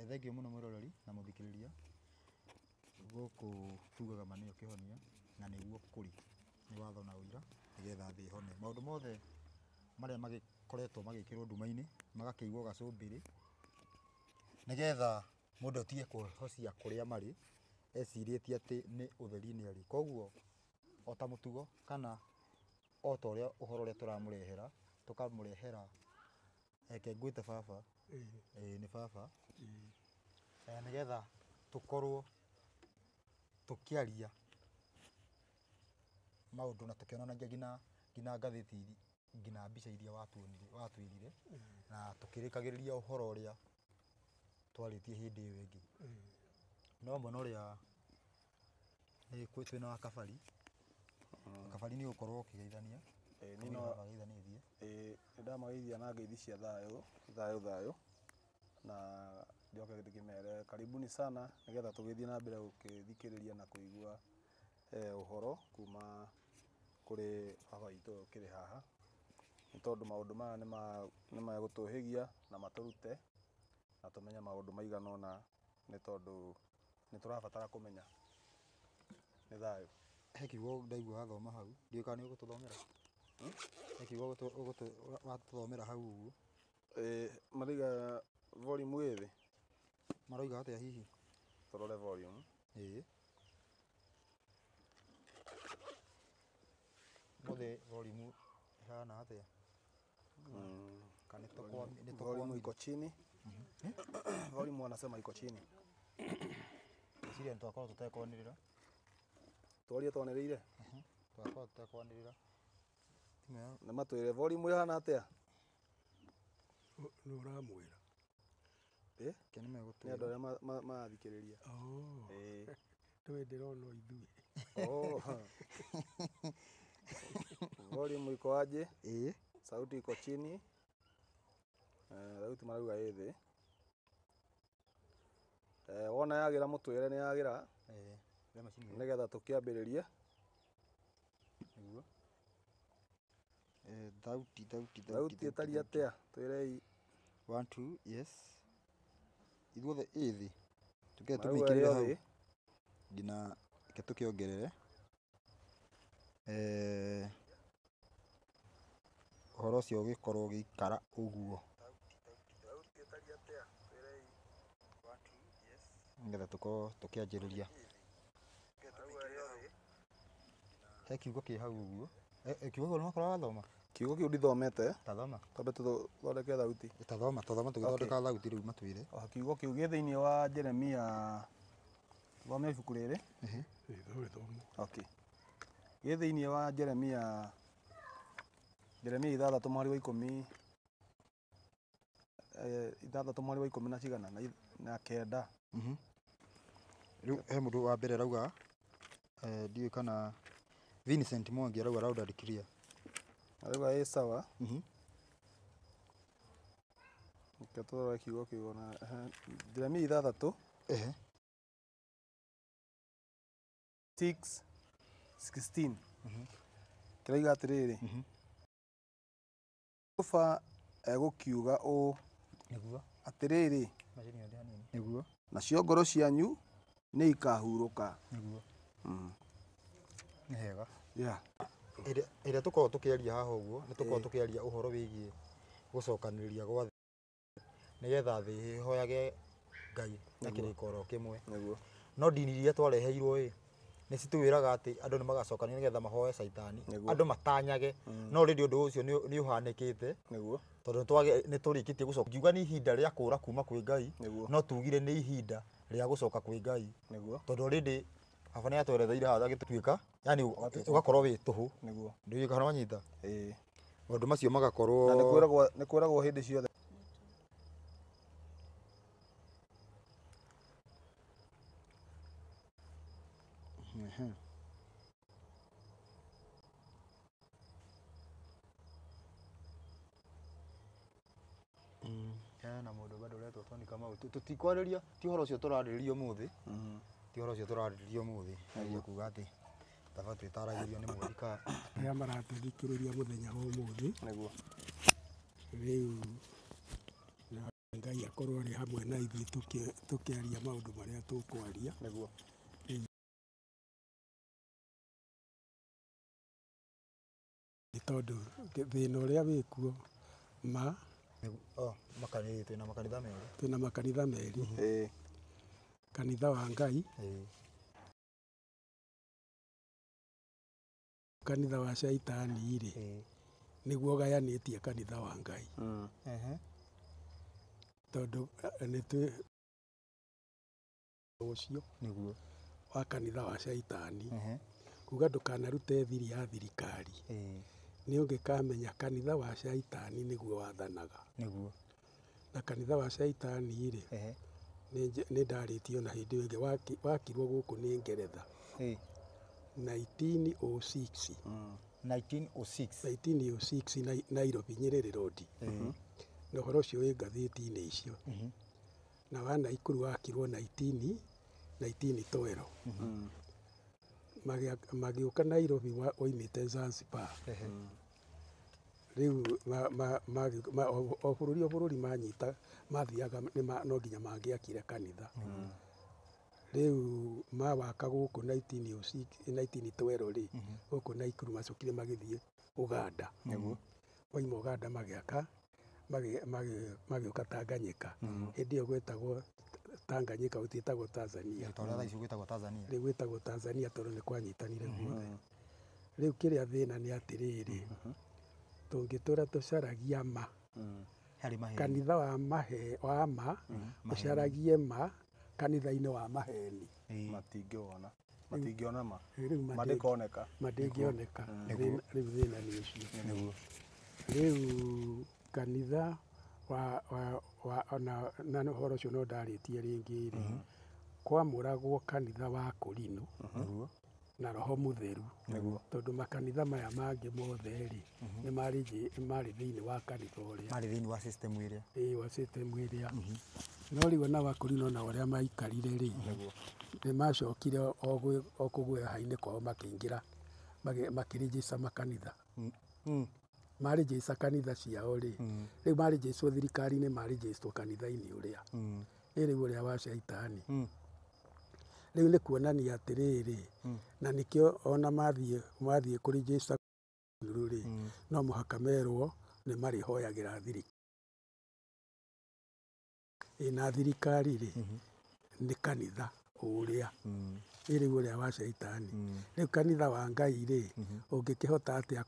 Thengiũ mũno mwĩroreri na mũthikĩrĩria. Gũkũ tugaga ma nĩyo kĩhonia na nĩguo kũrĩ. Nĩ watho na ũira nĩgetha thĩ ĩhone. Maũndũ mothe marĩa magĩkoretwo magĩkĩrwo nduma-inĩ magakĩigwo gacũmbĩrĩ nĩgetha mũndũ atige kwĩhocia kũrĩa marĩ ecirĩtie atĩ nĩ ũtheri-inĩ arĩ. Koguo o ta mũtugo kana o ta ũrĩa ũhoro ũrĩa tũramũrehera, tũkamũrehera, reke ngwĩte baba, ĩĩ nĩ baba, nĩgetha tũkorwo tũkĩaria maũndũ na tũkĩonanagia nginya ngathĩti nginya mbica iria watuonirie watwĩrire na tũkĩrĩkagĩrĩria ũhoro ũrĩa twarĩtie hĩndĩ ĩyo ĩngĩ. No mwena ũrĩa twĩna wa Kabari, Kabari nĩ ũgũkorwo ũkĩgeithania. Niĩ no Ageithanĩtie. Ĩĩ nĩndamageithia na ngeithi cia thayũ, thayũ thayũ, na njoke ndĩkĩmere karibuni sana nĩgetha tũgĩthiĩ na mbere gũkĩthikĩrĩria na kũigua ũhoro kuma kũrĩ baba witũ ũyũ ũkĩrĩ haha, nĩ tondũ maũndũ maya nĩmegũtũhĩgia na matũrute na tũmenye maũndũ maigana ũna, nĩ tondũ nĩ tũrabatara kũmenya. Nĩ thayũ. He kiugo ndaigua wathoma hau, ndiũĩ kana nĩ ũgũtũthomera. He kiugo watũthomera hau ũguo. Ĩĩ marauga volume ĩ thĩ. Maroiga atĩa hihi? Tũrore volume. Ĩĩ. Ũmũthĩ volume ĩhana atĩa? Kana nĩ Volume iko chini. Volume wanasema iko chini. Ngwĩciria nĩ twakorwo tũtekwanĩrĩra. Twarie twanĩrĩire? Twakorwo tũtekwanĩrĩra. Nĩ matwĩre volume ĩhana atĩa? Nũ ũramwĩra? Ĩ? Ke nĩ Nĩ megũtwĩra. andũ arĩa marathikĩrĩria. Oh. Ĩĩ. Ndũĩ ndĩrona o ithuĩ. Oh. Volume iko aje? Ĩĩ. Sauti iko chini. Thauti marauga ĩ thĩ. Wona yagĩra mũtwĩre nĩ yagĩra. Ĩĩ. Rĩa macini ĩyo. Nĩgetha tũkĩambĩrĩrie. Nĩguo. Thauti, thauti, Thauti ĩtariĩ atĩa? Twĩrei. 1 2 yes. Ithuothe ĩ thĩ. Tũkĩe Marauga tũmĩkĩrĩre ĩ hau. thĩ. Nginya reke tũkĩongerere. Ũhoro ũcio ũgĩkorwo ũgĩikara ũguo. Nĩgetha tũkorwo tũkĩanjĩrĩria. He kiugo kĩ hau ũguo. Kiugo kĩu nĩwakorwo wathoma? Kiugo kĩu ndithomete. Ta thoma. Twambe tũthondeke thauti. Ta thoma, ta thoma tũgĩthondeka thauti rĩu matwĩre. O, kiugo kĩu gĩ thĩinĩ wa Jeremia, thome ibuku rĩrĩ. Ĩĩ, no rĩthomwo. Okay. Gĩ thĩinĩ wa Jeremia, Jeremia ithathatũ mweri wa ikũmi, ithathatũ mweri wa ikũmi na cigana, na kenda. Rĩu he mũndũ wa mbere arauga, ndiũĩ kana Vincent Mwangi arauga loud and clear. Arauga ĩ sawa. Reke tũrore kiugo kĩu ona, Jeremia ithathatũ. 6:16. Kĩroiga atĩrĩrĩ. Jehova egũkiuga ũũ. Nĩguo. Atĩrĩrĩ. Macini ĩyo ndĩ hanini. Nĩguo. Nacio ngoro cianyu nĩ ikahurũka. Nĩguo. Nĩ hega. Yeah. Ĩrĩa tũkoragwo tũkĩaria haha ũguo, nĩ tũkoragwo tũkĩaria ũhoro wĩgiĩ gũcokanĩrĩria gwa thĩ, nĩgetha thĩ ĩhoyage Ngai na kĩrĩko oro kĩmwe. Nĩguo. No ndini iria twareheirwo ĩ, nĩ citwĩraga atĩ andũ nĩ magacokania nĩgetha mahoe caitani, Nĩguo. andũ matanyage. No rĩrĩ ũndũ ũcio nĩ ũhanĩkĩte. Nĩguo. Tondũ nĩ tũrĩkĩtie gũcoka. Ngiuga nĩ ihinda rĩa kũra kuma kwĩ Ngai, Nĩguo. no tugire nĩ ihinda rĩa gũcoka kwĩ Ngai. Nĩguo. Tondũ already baba nĩ atweretheire haha agĩtuĩka, yani ũgakorwo wĩ tũhũ. Nĩguo. Ndiũĩ kana wanyita? Ĩĩ. Maũndũ macio magakorwo Na nĩ kwĩragwo hĩndĩ ciothe. Hena mũndũ bado ũretwo Tony Kamau. Tũtikwarĩria, ti ũhoro ũcio tũrarĩrĩria ũmũthĩ. Ti ũhoro ũcio tũrarĩrĩria ũmũthĩ. Nĩguo kuga atĩ taba twĩtaragĩrio nĩ mweri ka Arĩa maratũthikĩrĩria mũthenya wa ũmũthĩ. Nĩguo. Rĩu Ngai akorwo arĩ hamwe na ithuĩ tũkĩaria maũndũ marĩa tũkwaria. Nĩguo. Nĩ tondũ thĩna ũrĩa wĩkuo ma Twĩna makanitha merĩ. Twĩna makanitha merĩ. Kanitha wa Ngai, kanitha wa Shaitani rĩ, nĩguo ũgayanĩtie kanitha wa Ngai. Tondũ nĩ twĩ ũcio Nĩguo. wa kanitha wa Shaitani kuga ndũkanarute thiri ya thirikari, nĩ ũngĩkamenya kanitha wa Shaitani nĩguo wathanaga. Nĩguo. Na kanitha wa Shaitani rĩ, nĩ ndarĩtio na hĩndĩ ĩyo ĩngĩ wakirwo gũkũ nĩ Ngeretha 1906. 1906. 1906 Nairobi, Nyerere Road. Na ũhoro ũcio wĩ ngathĩti-inĩ icio. Na wa Naikuru wakirwo 1912. Magĩũka Nairobi oimĩte Zanzibar. Rĩu o bũrũri o bũrũri manyita mathiaga no nginya mangĩakire kanitha. Rĩu mawaka gũkũ 1906, 1912 rĩ, gũkũ Naikuru macokire magĩthiĩ Uganda. Nĩguo. Waima Uganda magĩaka magĩũka Tanganyika. Hĩndĩ ĩyo gwetagwo Tanganyika, gũtiĩtagwo Tanzania. Ta ũrĩa thaa ici gwĩtagwo Tanzania. Rĩu gwĩtagwo Tanzania tondũ nĩ kwanyitanire guothe. Rĩu kĩrĩa thĩna nĩ atĩrĩrĩ, tũngĩtũra tũcaragia ma, Harĩ maheni. Kanitha wa mahe, wa ma, ũcaragie ma kanitha-inĩ wa maheni. Matingĩwona. Matingĩona ma. Rĩu Mandĩkoneka. Mandĩngĩoneka. Rĩu thĩna nĩ ũcio. Nĩguo. Rĩu kanitha wa, wa, wa ona na ũhoro ũcio no ndarĩtie rĩngĩ rĩ, kwamũragwo kanitha wa Korino Nĩguo. na Roho Mũtheru. Nĩguo. Tondũ makanitha maya mangĩ mothe rĩ, nĩ marĩ thĩinĩ wa kanitha ũrĩa. Marĩ thĩinĩ wa system ĩrĩa. Ĩĩ, wa system ĩrĩa. No rĩu ona wa Korino na ũrĩa maikarire rĩ, nĩ macokire o kũgwea-inĩ kwao makĩingĩra, makĩrĩnjĩca makanitha. Marĩnjĩca kanitha ciao rĩ, rĩu marĩnjĩcwo thirikari-inĩ, marĩnjĩcwo kanitha-inĩ ũrĩa. Ĩ rĩu ũrĩa wa Shaitani. Rĩu nĩ kuonania atĩrĩrĩ, na nĩkĩo ona mathiĩ kũrĩnjĩca rĩ, no mũhaka merwo nĩ marĩhoyagĩra thirikari. Ĩ na thirikari rĩ, nĩ kanitha ũrĩa. Ĩ rĩu ũrĩa wa Shaitani. Rĩu kanitha wa Ngai rĩ, ũngĩkĩhota atĩa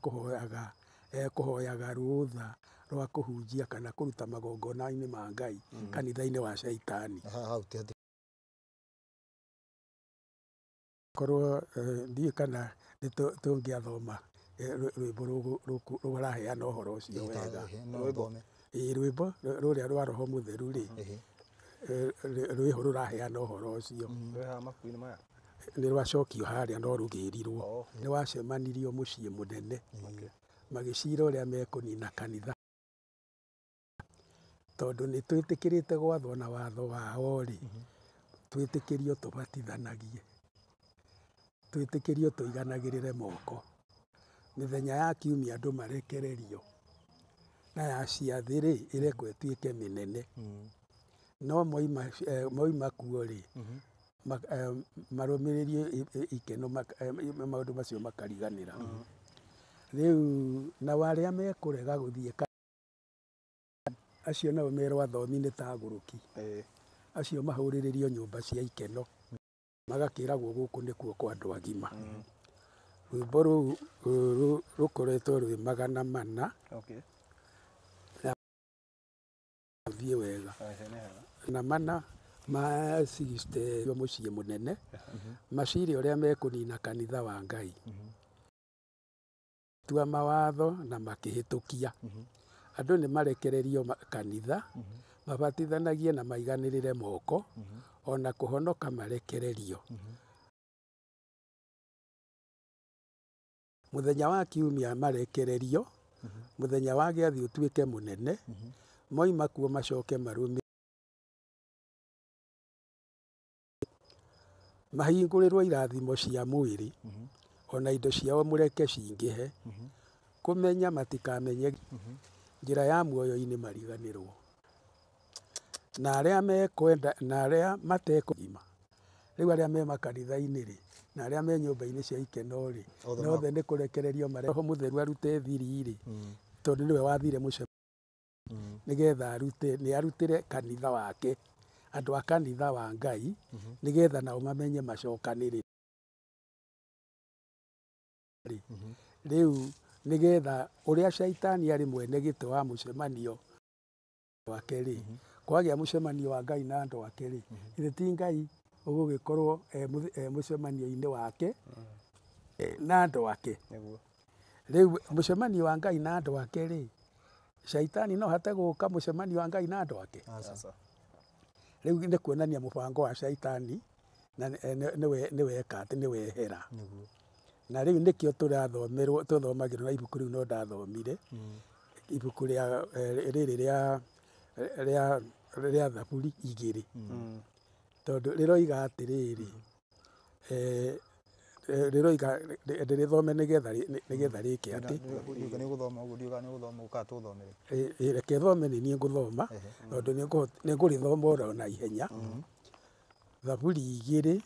kũhoyaga rũtha rwa kũhunjia kana kũruta magongona-inĩ ma Ngai kanitha-inĩ wa Shaitani. Hau ti hati. Korwo ndiũĩ kana nĩ tũngĩathoma rwĩmbo rũraheana ũhoro ũcio wega. No thome. Ĩĩ, rwĩmbo rũrĩa rwa Roho Mũtheru rĩ, rwĩho rũraheana ũhoro ũcio. Rwĩ haha mabuku-inĩ maya? Nĩ rwacokio harĩa no rũgĩrirwo. Nĩ wacemanirio mũciĩ mũnene. Magĩcira ũrĩa mekũnina kanitha. Tondũ nĩ twĩtĩkĩrĩte gwathwo na watho wao rĩ, twĩtĩkĩrio tũbatithanagie. Twĩtĩkĩrio tũiganagĩrĩre moko. Mĩthenya ya kiumia andũ marekererio. Na ya ciathĩ rĩ, ĩrekwo ĩtuĩke mĩnene. No moima kuo rĩ, marũmĩrĩrie ikeno maũndũ macio makariganĩra. Rĩu na arĩa mekũrega gũthiĩ acio nao merwo athomi nĩ ta agũrũki. Acio mahũrĩrĩrio nyũmba cia ikeno. Magakĩragwo gũkũ nĩkuo kwa andũ agima. Rwĩmbo rũu rũkoretwo rwĩ 400. Rũthiĩ wega. Na mana ma 60 mũciĩ mũnene, macire ũrĩa mekũnina kanitha wa Ngai. Tua mawatho na makĩhĩtũkia. Andũ nĩ marekererio kanitha, mabatithanagie na maiganĩrĩre moko, ona kũhonoka marekererio. Mũthenya wa kiumia marekererio, mũthenya wa gĩathĩ ũtuĩke mũnene, moima kuo macoke marũmĩ. Mahingũrĩrwo irathimo cia mwĩrĩ, ona indo ciao mũreke cingĩhe, kũmenya matikamenye njĩra ya muoyo-inĩ mariganĩrwo. Na arĩa mekwenda na arĩa matekũgima. Rĩu arĩa me makanitha-inĩ rĩ, na arĩa me nyũmba-inĩ cia ikeno rĩ, Othe na othe nĩ kũrekererio mare Roho Mũtheru arute thiri rĩ, tondũ nĩwe wathire mũcemanio nĩgetha arute, nĩ arutĩre kanitha wake, andũ a kanitha wa Ngai, nĩgetha nao mamenye macokanĩrĩre. Rĩu nĩgetha ũrĩa caitani arĩ mwene gĩtĩ wa mũcemanio wake rĩ, kwagĩa mũcemanio wa Ngai na andũ ake rĩ, githĩ ti Ngai ũgũgĩkorwo e mũcemanio-inĩ wake na andũ ake. Nĩguo. Rĩu mũcemanio wa Ngai na andũ ake rĩ, caitani no hate gũka mũcemanio wa Ngai na andũ ake. Aca. Rĩu nĩ kuonania mũbango wa caitani na nĩweka atĩ nĩwehera. Nĩguo. Na rĩu nĩkĩo tũrathomerwo tũthomagĩrwo na ibuku rĩu no ndathomire ibuku rĩa rĩrĩ rĩa Thaburi 2, tondũ rĩroiga atĩrĩrĩ, rĩroiga ndĩrĩthome nĩgetha rĩke atĩ Ndiũĩ nĩ gũthoma ũguo, ndiũĩ kana nĩ gũthoma ũguo kana tũthomere. Reke thome nĩ niĩ ngũthoma, tondũ nĩ ngũrĩthoma oro na ihenya. Thaburi 2,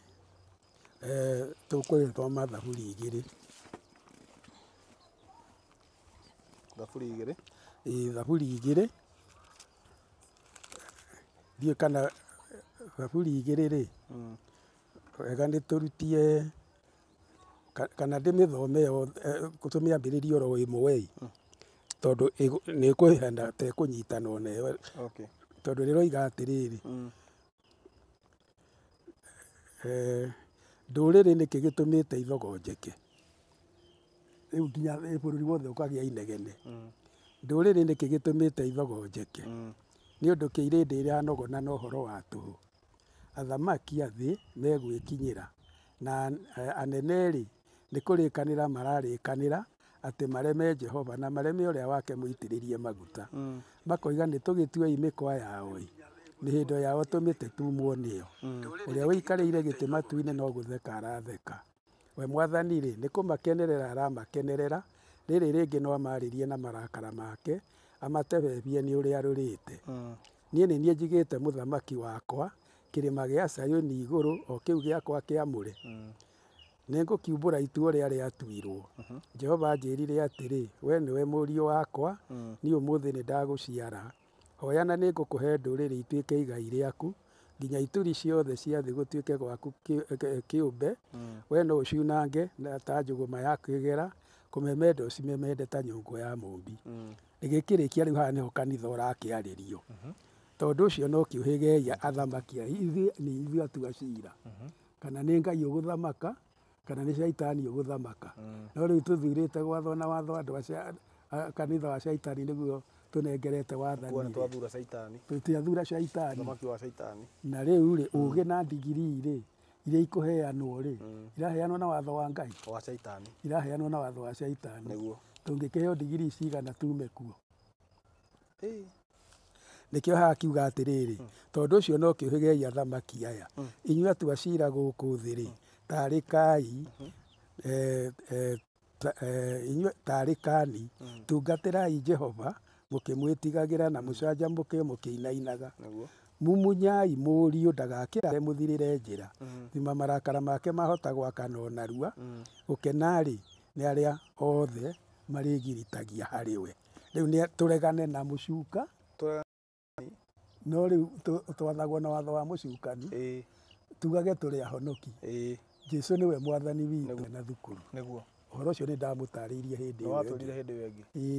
tũkũrĩthoma Thaburi 2. Thaburi 2. Ĩĩ, Thaburi 2, ndiũĩ kana Thaburi 2 rĩ, wega nĩ tũrutie kana ndĩmĩthome yothe, tũmĩambĩrĩrie oro ĩmwe ĩ, tondũ nĩ ĩkũhana ta ĩkũnyitana ona ĩyo, tondũ rĩroiga atĩrĩrĩ, ndũrĩrĩ nĩkĩ gĩtũmĩte ithogonjeke rĩu nginya bũrũri wothe ũkagĩa inegene? Ndũrĩrĩ nĩkĩ gĩtũmĩte ithogonjeke? Nĩ ũndũ kĩ irĩndĩ iranogona na ũhoro wa tũhũ? Athamaki a thĩ megwĩkinyĩra, na anene-rĩ, nĩ kũrĩkanĩra mararĩkanĩra atĩ mareme Jehova na mareme ũrĩa wake mũitĩrĩrie maguta. Makoiga nĩ tũgĩtuei mĩkwa yao-ĩ, mĩhĩndo yao tũmĩte tumwo nĩyo. Ũrĩa ũikarĩire gĩtĩ matu-inĩ no gũtheka aratheka. We Mwathani-rĩ, nĩ kũmakenerera aramakenerera, rĩrĩ rĩngĩ no amarĩrie na marakara make, amatebebie nĩ ũrĩa arũrĩte. Niĩ nĩ niĩ njigĩte mũthamaki wakwa kĩrĩma gĩa Sayuni igũrũ, o kĩu gĩakwa kĩamũre. Nĩngũkiumbũra itua ũrĩa rĩatuirwo. Jehova anjĩrire atĩrĩ, we nĩwe mũriũ wakwa, niĩ ũmũthĩ nĩndagũciara. Hoya na nĩngũkũhe ndũrĩrĩ ituĩke igai rĩaku, nginya ituri ciothe cia thĩ gũtuĩke gwaku kĩũmbe. We no ũciunange ta njũgũma ya kĩgera, kũmemenda ũcimemende ta nyũngũ ya mũũmbi. Rĩgĩkĩrĩkia rĩu haha nĩho kanitha ũrakĩarĩrio. Tondũ ũcio no kĩũhĩgei athamaki ithuĩ nĩ ithuĩ atua cira, kana nĩ Ngai ũgũthamaka kana nĩ caitani ũgũthamaka. No rĩu tũthurĩte gwathwo na watho andũ a kanitha wa caitani nĩguo tũnengerete wathani. Kuona twathura caitani. Tũtiathura caitani. Thamaki wa caitani. Na rĩu rĩ, ũgĩ na ndigiri rĩ, iria ikũheanwo rĩ, iraheanwo na watho wa Ngai? Wa caitani. Iraheanwo na watho wa caitani. Nĩguo. Tũngĩkĩheo ndigiri cigana tume kuo? Nĩkĩo haha kiuga atĩrĩrĩ, tondũ ũcio no kĩũhĩgei athamaki aya, inyuĩ atua cira gũkũ thĩ rĩ, tarĩkai, inyuĩ tarĩkani, tungatĩrai Jehova mũkĩmwĩtigagĩra na mũcanjamũke mũkĩinainaga. Nĩguo. Mumunyai mũriũ ndagakĩra mũthirĩre njĩra, thima marakara make mahota gwakana o narua. Gũkena-rĩ nĩ arĩa othe marĩgiritagia harĩ we. Rĩu nĩ tũregane na mũcuka, no rĩu twathagwo na watho wa mũcukani, tugage tũrĩ ahonoki. Jesu nĩwe mwathani witũ na thukuru. Nĩguo. Ũhoro ũcio nĩ ndamũtarĩirie hĩndĩ Nĩ ĩyo watwĩrire ĩngĩ. hĩndĩ ĩyo ĩngĩ.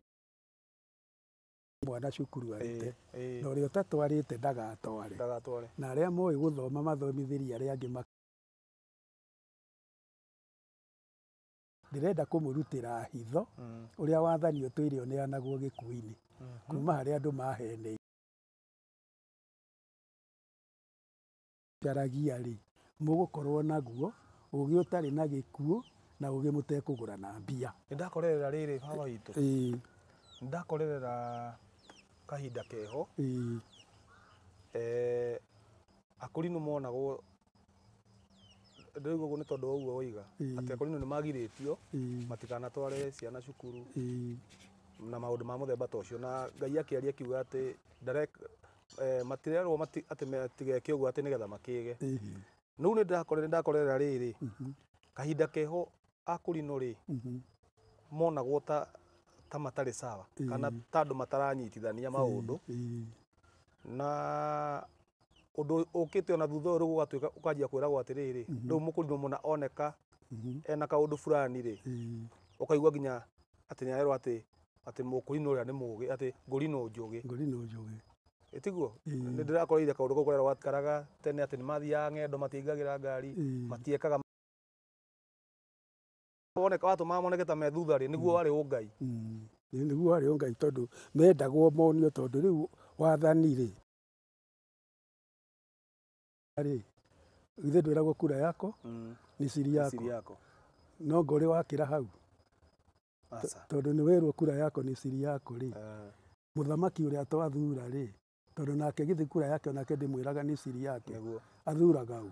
Mwana cukuru arute, na ũrĩa ũtatwarĩte ndagatware. Ndagatware. Na arĩa moĩ gũthoma mathomithĩrie arĩa angĩ. Ndĩrenda kũmũrutĩra hitho ũrĩa wathani ũtũire ũneanagwo gĩkuũ-inĩ kuma harĩa andũ mahene caragia rĩ, mũgũkorwo naguo ũgĩ ũtarĩ na gĩkuũ na ũgĩ mũtekũgũra na mbia. Nĩ ndakorerera rĩrĩ baba witũ. Ĩĩ. Nĩ ndakorerera kahinda keho. Ĩĩ. Akũrinũ monagwo ndĩraigua ũguo nĩ tondũ wa ũguo woiga, atĩ akũrinũ nĩ magirĩtio matikanatware ciana cukuru na maũndũ ma mũthemba ta ũcio, na Ngai akĩaria akiuga atĩ Matirerwo atĩ matigeke ũguo atĩ nĩgetha makĩge. Rĩu nĩ ndakorera rĩrĩ kahinda keho akũrinũ rĩ monagwo ta matarĩ sawa kana ta andũ mataranyitithania maũndũ na ũndũ ũkĩte ona thutha ũyũ rĩu ũgatuĩka ũkanjia kwĩragwo atĩrĩrĩ rĩu mũkũrinũ mũna oneka ena kaũndũ fulani rĩ ũkaigua nginya atĩ nĩarerwo atĩ mũkũrinũ ũrĩa nĩ mũgĩ atĩ ngũrinũ njũgĩ. Ngũrinũ njũgĩ. Ĩtiguo nĩ ndĩrakoreire kaũndũ kau karĩa gaikaraga tene atĩ nĩ mathiaga ng'endo matiaingagĩra ngari matiekaga woneka watũmaga moneke ta me thutha rĩ nĩguo warĩ ũngai. Nĩguo warĩ ũngai tondũ mendagwo monio tondũ rĩu wathani rĩ githĩ ndwĩragwo kura yako nĩ siri yako no ngũrĩ wakĩra hau tondũ nĩ werwo kura yako nĩ siri yako rĩ mũthamaki ũrĩa twathura rĩ tondũ nake githĩ kura yake onake ndĩmwĩraga nĩ siri yake athuraga ũ?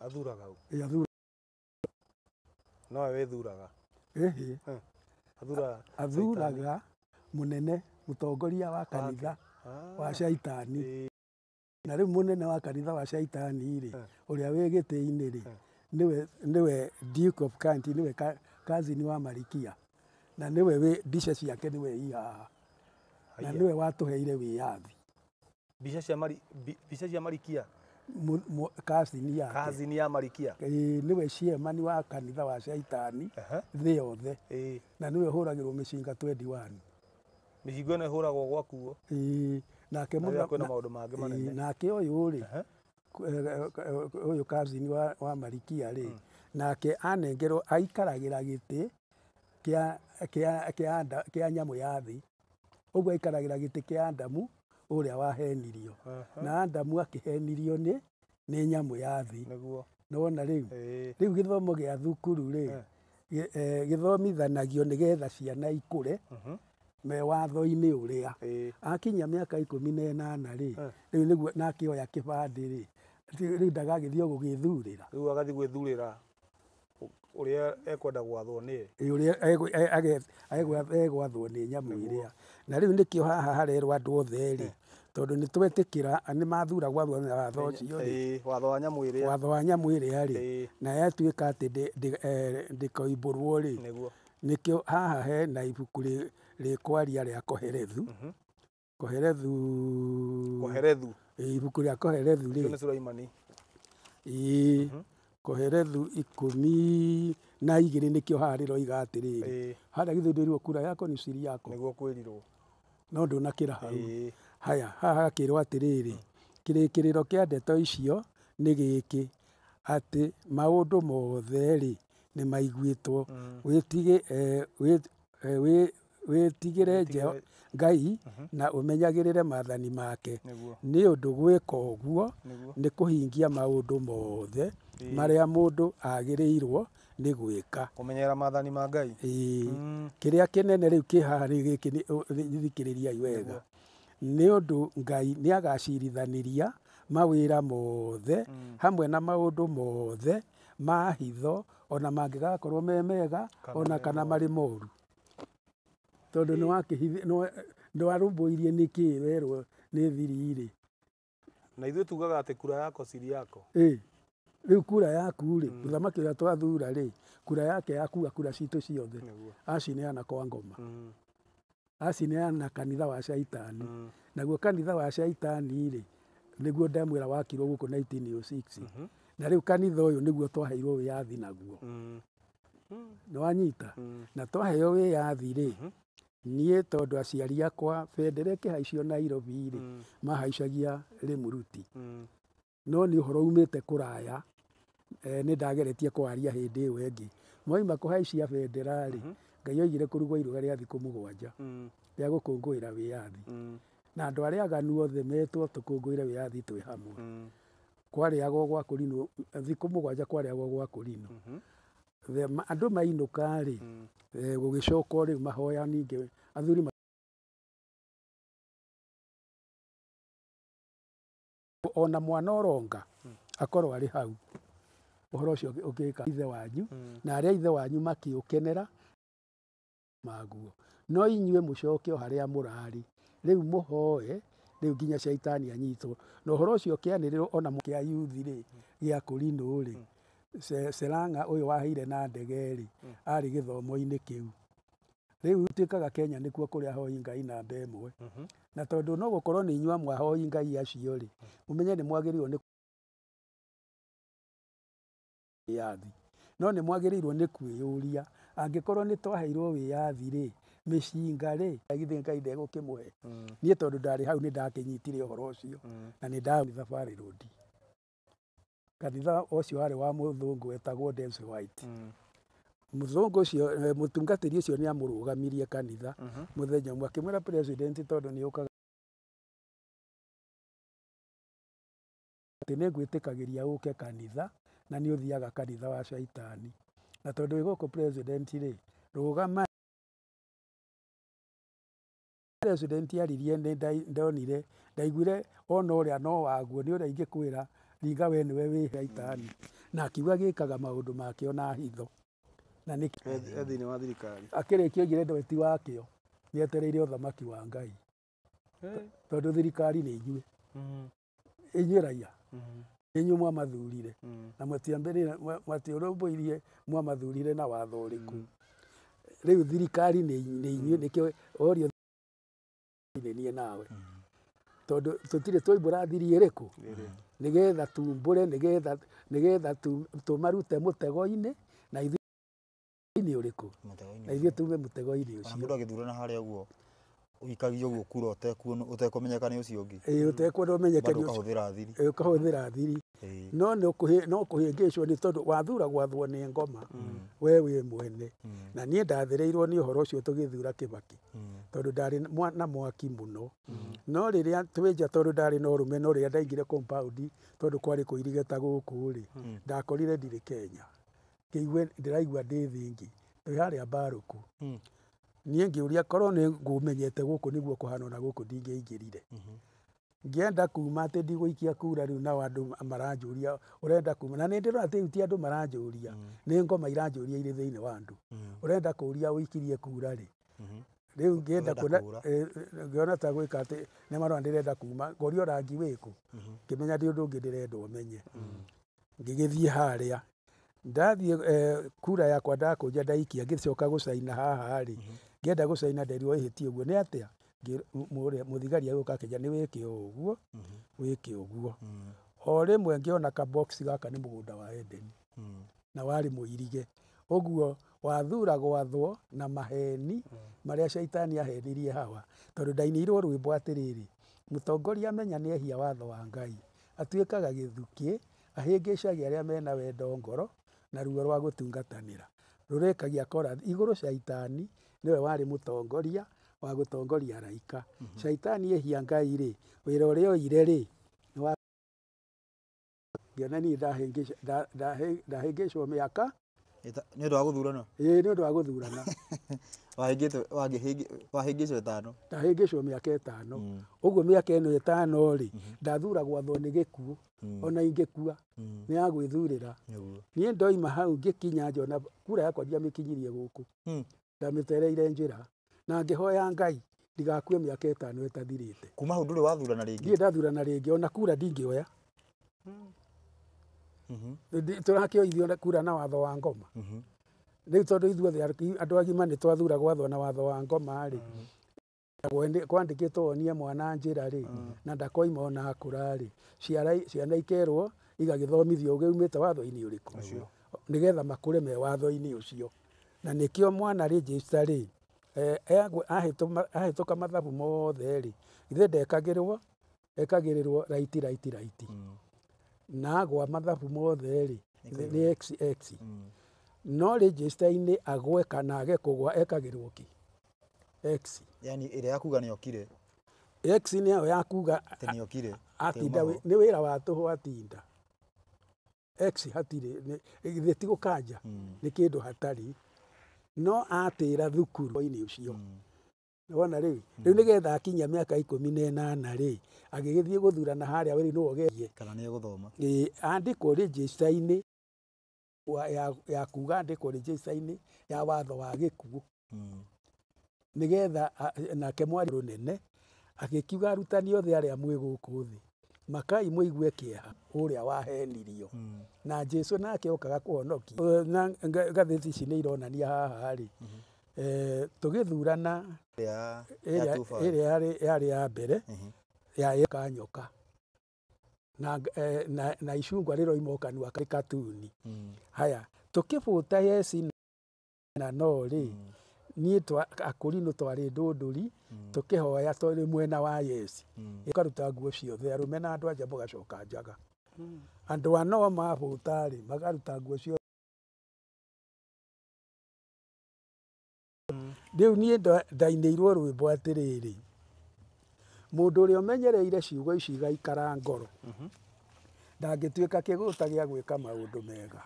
Athuraga ũ? Nowe wĩthuraga. Athuraga mũnene mũtongoria wa kanitha wa shaitani. Na rĩu mũnene wa kanitha wa shaitani rĩ ũrĩa wĩ gĩtĩ-inĩ rĩ nĩwe Duke of Kent nĩwe cousin wa Marikia na nĩwe wĩ mbica ciake nĩwe i haha na nĩwe watũheire wĩyathi. Mbica cia Marikia cousin yake. Cousin ya Marikia. Nĩwe chairman wa kanitha wa shaitani thĩ yothe na nĩwe ũhũragĩrwo mĩcinga 21. Mĩcinga ĩno ĩhũragwo gwakuo. Nake kwĩna maũndũ mangĩ manene. Nake ũyũ rĩ ũyũ cousin wa Marikia rĩ nake anengerwo aikaragĩra gĩtĩ kĩa nyamũ ya thĩ. Ũguo aikaragĩra gĩtĩ kĩa Adamu ũrĩa wahenirio. Na Adamu akĩhenirio nĩ nyamũ ya thĩ. Nĩwona rĩu? Rĩu gĩthomo gĩa thukuru rĩ gĩthomithanagio nĩgetha ciana ikũre me watho-inĩ ũrĩa. Akinyia mĩaka 18 rĩ rĩu nĩguo na akĩoya kĩbandĩ rĩ rĩu ndagagĩthiĩ o gũgĩthurĩra. Rĩu agathiĩ gwĩthurĩra ũrĩa ekwenda gwathwo nĩye. Ũrĩa egwathwo nĩ nyamũ ĩrĩa. Na rĩu nĩkĩo haha harerwo andũ othe rĩ tondũ nĩ twetĩkĩra nĩ mathura gwathwo na watho ũcio rĩ. Watho wa nyamũ ĩrĩa. Watho wa nyamũ ĩrĩa rĩ na yatuĩka atĩ ndĩkoimbũrwo rĩ nĩkĩo haha hena ibuku rĩkwaria rĩa Koherethu. Koherethu. Koherethu. Ibuku rĩa Koherethu rĩ. Nĩ Sulaimani. Koherethu 12 nĩkĩo haha rĩroiga atĩrĩrĩ harĩa githĩ ndwĩrirwo kura yako nĩ siri yako. Nĩguo kwĩrirwo. No ndũnakĩra hau. Haya haha hakĩrwo atĩrĩrĩ kĩrĩkĩrĩro kĩa ndeto icio nĩ gĩkĩ atĩ maũndũ mothe rĩ nĩ maiguĩtwo. Wĩtigĩre Ngai na ũmenyagĩrĩre maathani make nĩ ũndũ gwĩka ũguo nĩ kũhingia maũndũ mothe marĩa mũndũ agĩrĩirwo nĩ gwĩka. Kũmenyerera maathani ma Ngai. Kĩrĩa kĩnene rĩu kĩ haha rĩ gĩkĩ thikĩrĩriai wega. Nĩ ũndũ Ngai nĩ agacirithanĩria mawĩra mothe hamwe na maũndũ mothe ma hitho ona mangĩgakorwo me mega ona kana marĩ moru. Tondũ nĩ warũmbũirie nĩkĩ werwo nĩ thiri rĩ. Na ithuĩ tugaga atĩ kura yako siri yako. Rĩu kura yaku rĩ mũthamaki ũrĩa twathura rĩ kura yake yakua kura citũ ciothe acineana kwa ngoma. Acineana kanitha wa shaitani. Naguo kanitha wa shaitani rĩ nĩguo ndamwĩra wakirwo gũkũ 1906. Na rĩu kanitha ũyũ nĩguo twaheirwo wĩyathi naguo. Nĩwanyita? Na twaheo wĩyathi rĩ niĩ tondũ aciari akwa bendera ĩkĩhaicio Nairobi rĩ mahaicagia Rĩmũruti. No nĩ ũhoro umĩte kũraya nĩ ndageretie kwaria hĩndĩ ĩyo ĩngĩ. Mwaima kũhaicia bendera rĩ Ngai oigire kũrugwo iruga rĩa thikũ 7 rĩa gũkũngũĩra wĩyathi. Na andũ arĩa aganu othe metwo tũkũngũĩre wĩyathi twĩ hamwe. Kwarĩagwo gwa kũrinũ thikũ 7 kwarĩagwo gwa kũrinũ. Andũ mainũka rĩ gũgĩcokwo rĩu mahoya ningĩ athuri ona mwana ũronga akorwo arĩ hau ũhoro ũcio ũgĩka ithe wanyu na arĩa ithe wanyu makĩũkenera maguo no inyuĩ mũcoke o harĩa mũrarĩ Rĩu mũhoe rĩu nginya caitani anyitwo. Na ũhoro ũcio ũkĩanĩrĩrwo ona kĩa yuthi rĩ gĩa kũrinũ rĩ Seranga ũyũ waheire na ndege rĩ arĩ gĩthomo-inĩ kĩu. Rĩu tuĩkaga Kenya nĩkuo kũrĩa ahoi Ngai namba ĩmwe. Na tondũ no gũkorwo nĩ inyuĩ amwe ahoi Ngai acio rĩ, mũmenye nĩ mwagĩrĩirwo nĩ wĩyathi. No nĩ mwagĩrĩirwo nĩ kwĩyũria angĩkorwo nĩ twaheirwo wĩyathi rĩ, mĩcinga rĩ, githĩ Ngai ndegũkĩmũhe? Niĩ tondũ ndarĩ hau nĩ ndakĩnyitire ũhoro ũcio na nĩ nda Thabarĩ Road. Kanitha ũcio warĩ wa mũthũngũ wetagwo Des White. Mũthũngũ ũcio mũtungatĩri ũcio nĩ amũrũgamirie kanitha mũthenya ũmwe akĩmwĩra president tondũ nĩ ũkaga atĩ nĩ ngwĩtĩkagĩria ũke kanitha na nĩ ũthiaga kanitha wa caitani. Na tondũ wĩ gũkũ president rĩ, rũgama. President aririe nĩ ndonire ndaiguire ona ũrĩa no waguo nĩ ũrĩa ingĩkwĩra ringa we nĩwe wĩ caitani. Na akiuga gĩkaga maũndũ makĩo na hitho. Na nĩ Thĩinĩ wa thirikari. Akĩrĩkia oigire ndwe ti wakĩo nĩ etereire ũthamaki wa Ngai. Tondũ thirikari nĩ inyuĩ. Inyuĩ raia. Inyuĩ mwamathurire. Na mwatiũrũmbũirie mwamathurire na watho ũrĩkũ. Rĩu thirikari nĩ inyuĩ nĩkĩo orio nĩ niĩ nawe. Tondũ tũtirĩ twoimbũra thiri ĩrĩkũ nĩgetha tumbũre nĩgetha tũmarute mũtego-inĩ na ithuĩ ũrĩkũ na ithuĩ tume mũtego-inĩ ũcio. Ona mũndũ agĩthurana harĩa ũguo ũikagia ũguo kura ũtekũmenyeka nĩ ũcio ũngĩ. Ĩĩ ũtekuona ũmenyeke nĩ ũcio. Ũkahũthĩra thiri. Ĩĩ ũkahũthĩra thiri. No no kũhĩngĩcwo nĩ tondũ wathura gwathwo nĩ ngoma we wĩ mwene. Na niĩ ndathĩrĩirwo nĩ ũhoro ũcio tũgĩthura Kĩbakĩ tondũ ndarĩ na mwaki mũno. No rĩrĩa twĩnja tondũ ndarĩ na ũrũme no rĩrĩa ndaingire compound tondũ kwarĩ kũirige ta gũkũ rĩ ndakorire ndirĩ Kenya. Ngĩigue ndĩraigua ndĩ thĩ ĩngĩ twĩ harĩa Mbarũkũ. Niĩ ngĩũria korwo nĩ ngũmenyete gũkũ nĩguo kũhana ona gũkũ ndingĩaingĩrire. Ngĩenda kuma atĩ ndigũikia kura rĩu nao andũ maranjũria ũrenda kuma na nĩ ndĩrona atĩ rĩu ti andũ maranjũria nĩ ngoma iranjũria irĩ thĩinĩ wa andũ. Ũrenda kũũria ũikirie kura rĩ. Rĩu ngĩenda kuona ngĩona ta gwĩka atĩ nĩ marona ndĩrenda kuma ngorio rangi wĩkũ ngĩmenya ndĩ ũndũ ũngĩ ndĩrenda ũmenye. Ngĩgĩthiĩ harĩa ndathiĩ kura yakwa ndakũnja ndaikia ngĩcoka gũcaina haha rĩ ngĩenda gũcaina nderirwo ĩhĩtie ũguo nĩ atĩa mũthigari agĩũka akĩnjĩra nĩ wĩke ũguo wĩke ũguo. O rĩmwe ngĩona ka box gaka nĩ mũgũnda wa Edeni na warĩ mũirige ũguo wathura gwathwo na maheni marĩa caitani ahenirie Hawa tondũ ndainĩirwo rwĩmbo atĩrĩrĩ mũtongoria amenya nĩ ehia watho wa Ngai atuĩkaga gĩthukĩ ahĩngĩcagia arĩa mena wendo ngoro na ruo rwa gũtungatanĩra rũrekagia kora igũrũ caitani nĩwe warĩ mũtongoria wa gũtongoria araika. Caitani ehia Ngai rĩ wĩra ũrĩa oire rĩ ngĩona niĩ ndahĩngĩcwo mĩaka nĩ ũndũ wa gũthurana. Ĩĩ nĩ ũndũ wa gũthurana. Wahĩngĩcwo ĩtano. Ndahĩngĩcwo mĩaka ĩtano. Ũguo mĩaka ĩno ĩtano rĩ ndathura gwathwo nĩ gĩkuũ ona ingĩkua nĩ ya gwĩthurĩra. Niĩ ndoima hau ngĩkinya njona kura yakwa ndiamĩkinyirie gũkũ. Ndamĩtereire njĩra na ngĩhoya Ngai ndigakue mĩaka ĩtano ĩtathirĩte. Kuma hau ndũrĩ wathurana rĩngĩ? Ndirĩ ndathurana rĩngĩ ona kura ndingĩoya. Tũrakĩoithio kura na watho wa ngoma. Rĩu tondũ ithuothe andũ agima nĩ twathura gwathwo na watho wa ngoma rĩ kwandĩkĩtwo onie mwana njĩra rĩ na ndakoima ona akũra rĩ ciana ikerwo igagĩthomithio ũgĩ umĩte watho-inĩ ũrĩkũ nĩgetha makũre me watho-inĩ ũcio. Na nĩkĩo mwana register rĩ ahĩtũka mathabu mothe rĩ ithe ndekagĩrwo ekagĩrĩrwo right right right na agwa mathabu mothe rĩ nĩ XX. No register-inĩ agwe kana age kũgwa ekagĩrwo kĩ X. Yani ĩrĩa ya kuga nĩokire. X nĩ ĩyo ya kuga atĩ nĩokire. Atinda nĩ wĩra wa tũhũ atinda. X hatirĩ githĩ ti gũkanja nĩ kĩndũ hatarĩ no atĩra thukuru-inĩ ũcio. Wona rĩu rĩu nĩgetha akinyia mĩaka 18 rĩ agĩgĩthiĩ gũthurana harĩa rĩu nĩwe ũgerie kana nĩ egũthoma. Ĩĩ andĩkwo register-inĩ ya kuga andĩkwo register-inĩ ya watho wa gĩkuũ nĩgetha nake mwarimũ rũnene Agĩkiuga arutani othe arĩa mwĩ gũkũ thĩ makai mũigue kĩeha ũrĩa wahenirio. Na Jesu nake okaga kũhonokia. Na ngathĩti ici nĩ ironania haha rĩ, tũgĩthurana ĩrĩa yarĩ ya mbere ya kanyoka na icungwa rĩroima kanua karĩ katuni. Haya, tũkĩbũta yesi na no rĩ, niĩ akũrinũ twarĩ ndũndũri tũkĩhoya tũrĩ mwena wa yesi. Ũkaruta nguo ciothe arũme na andũ anja mũgacoka njaga. Andũ a no mabũta rĩ makaruta nguo ciothe. Rĩu niĩ ndainĩirwo rwĩmbo atĩrĩrĩ, mũndũ ũrĩa ũmenyereire ciugo ici igaikara ngoro ndangĩtuĩka kĩgũta gĩa gwĩka maũndũ mega.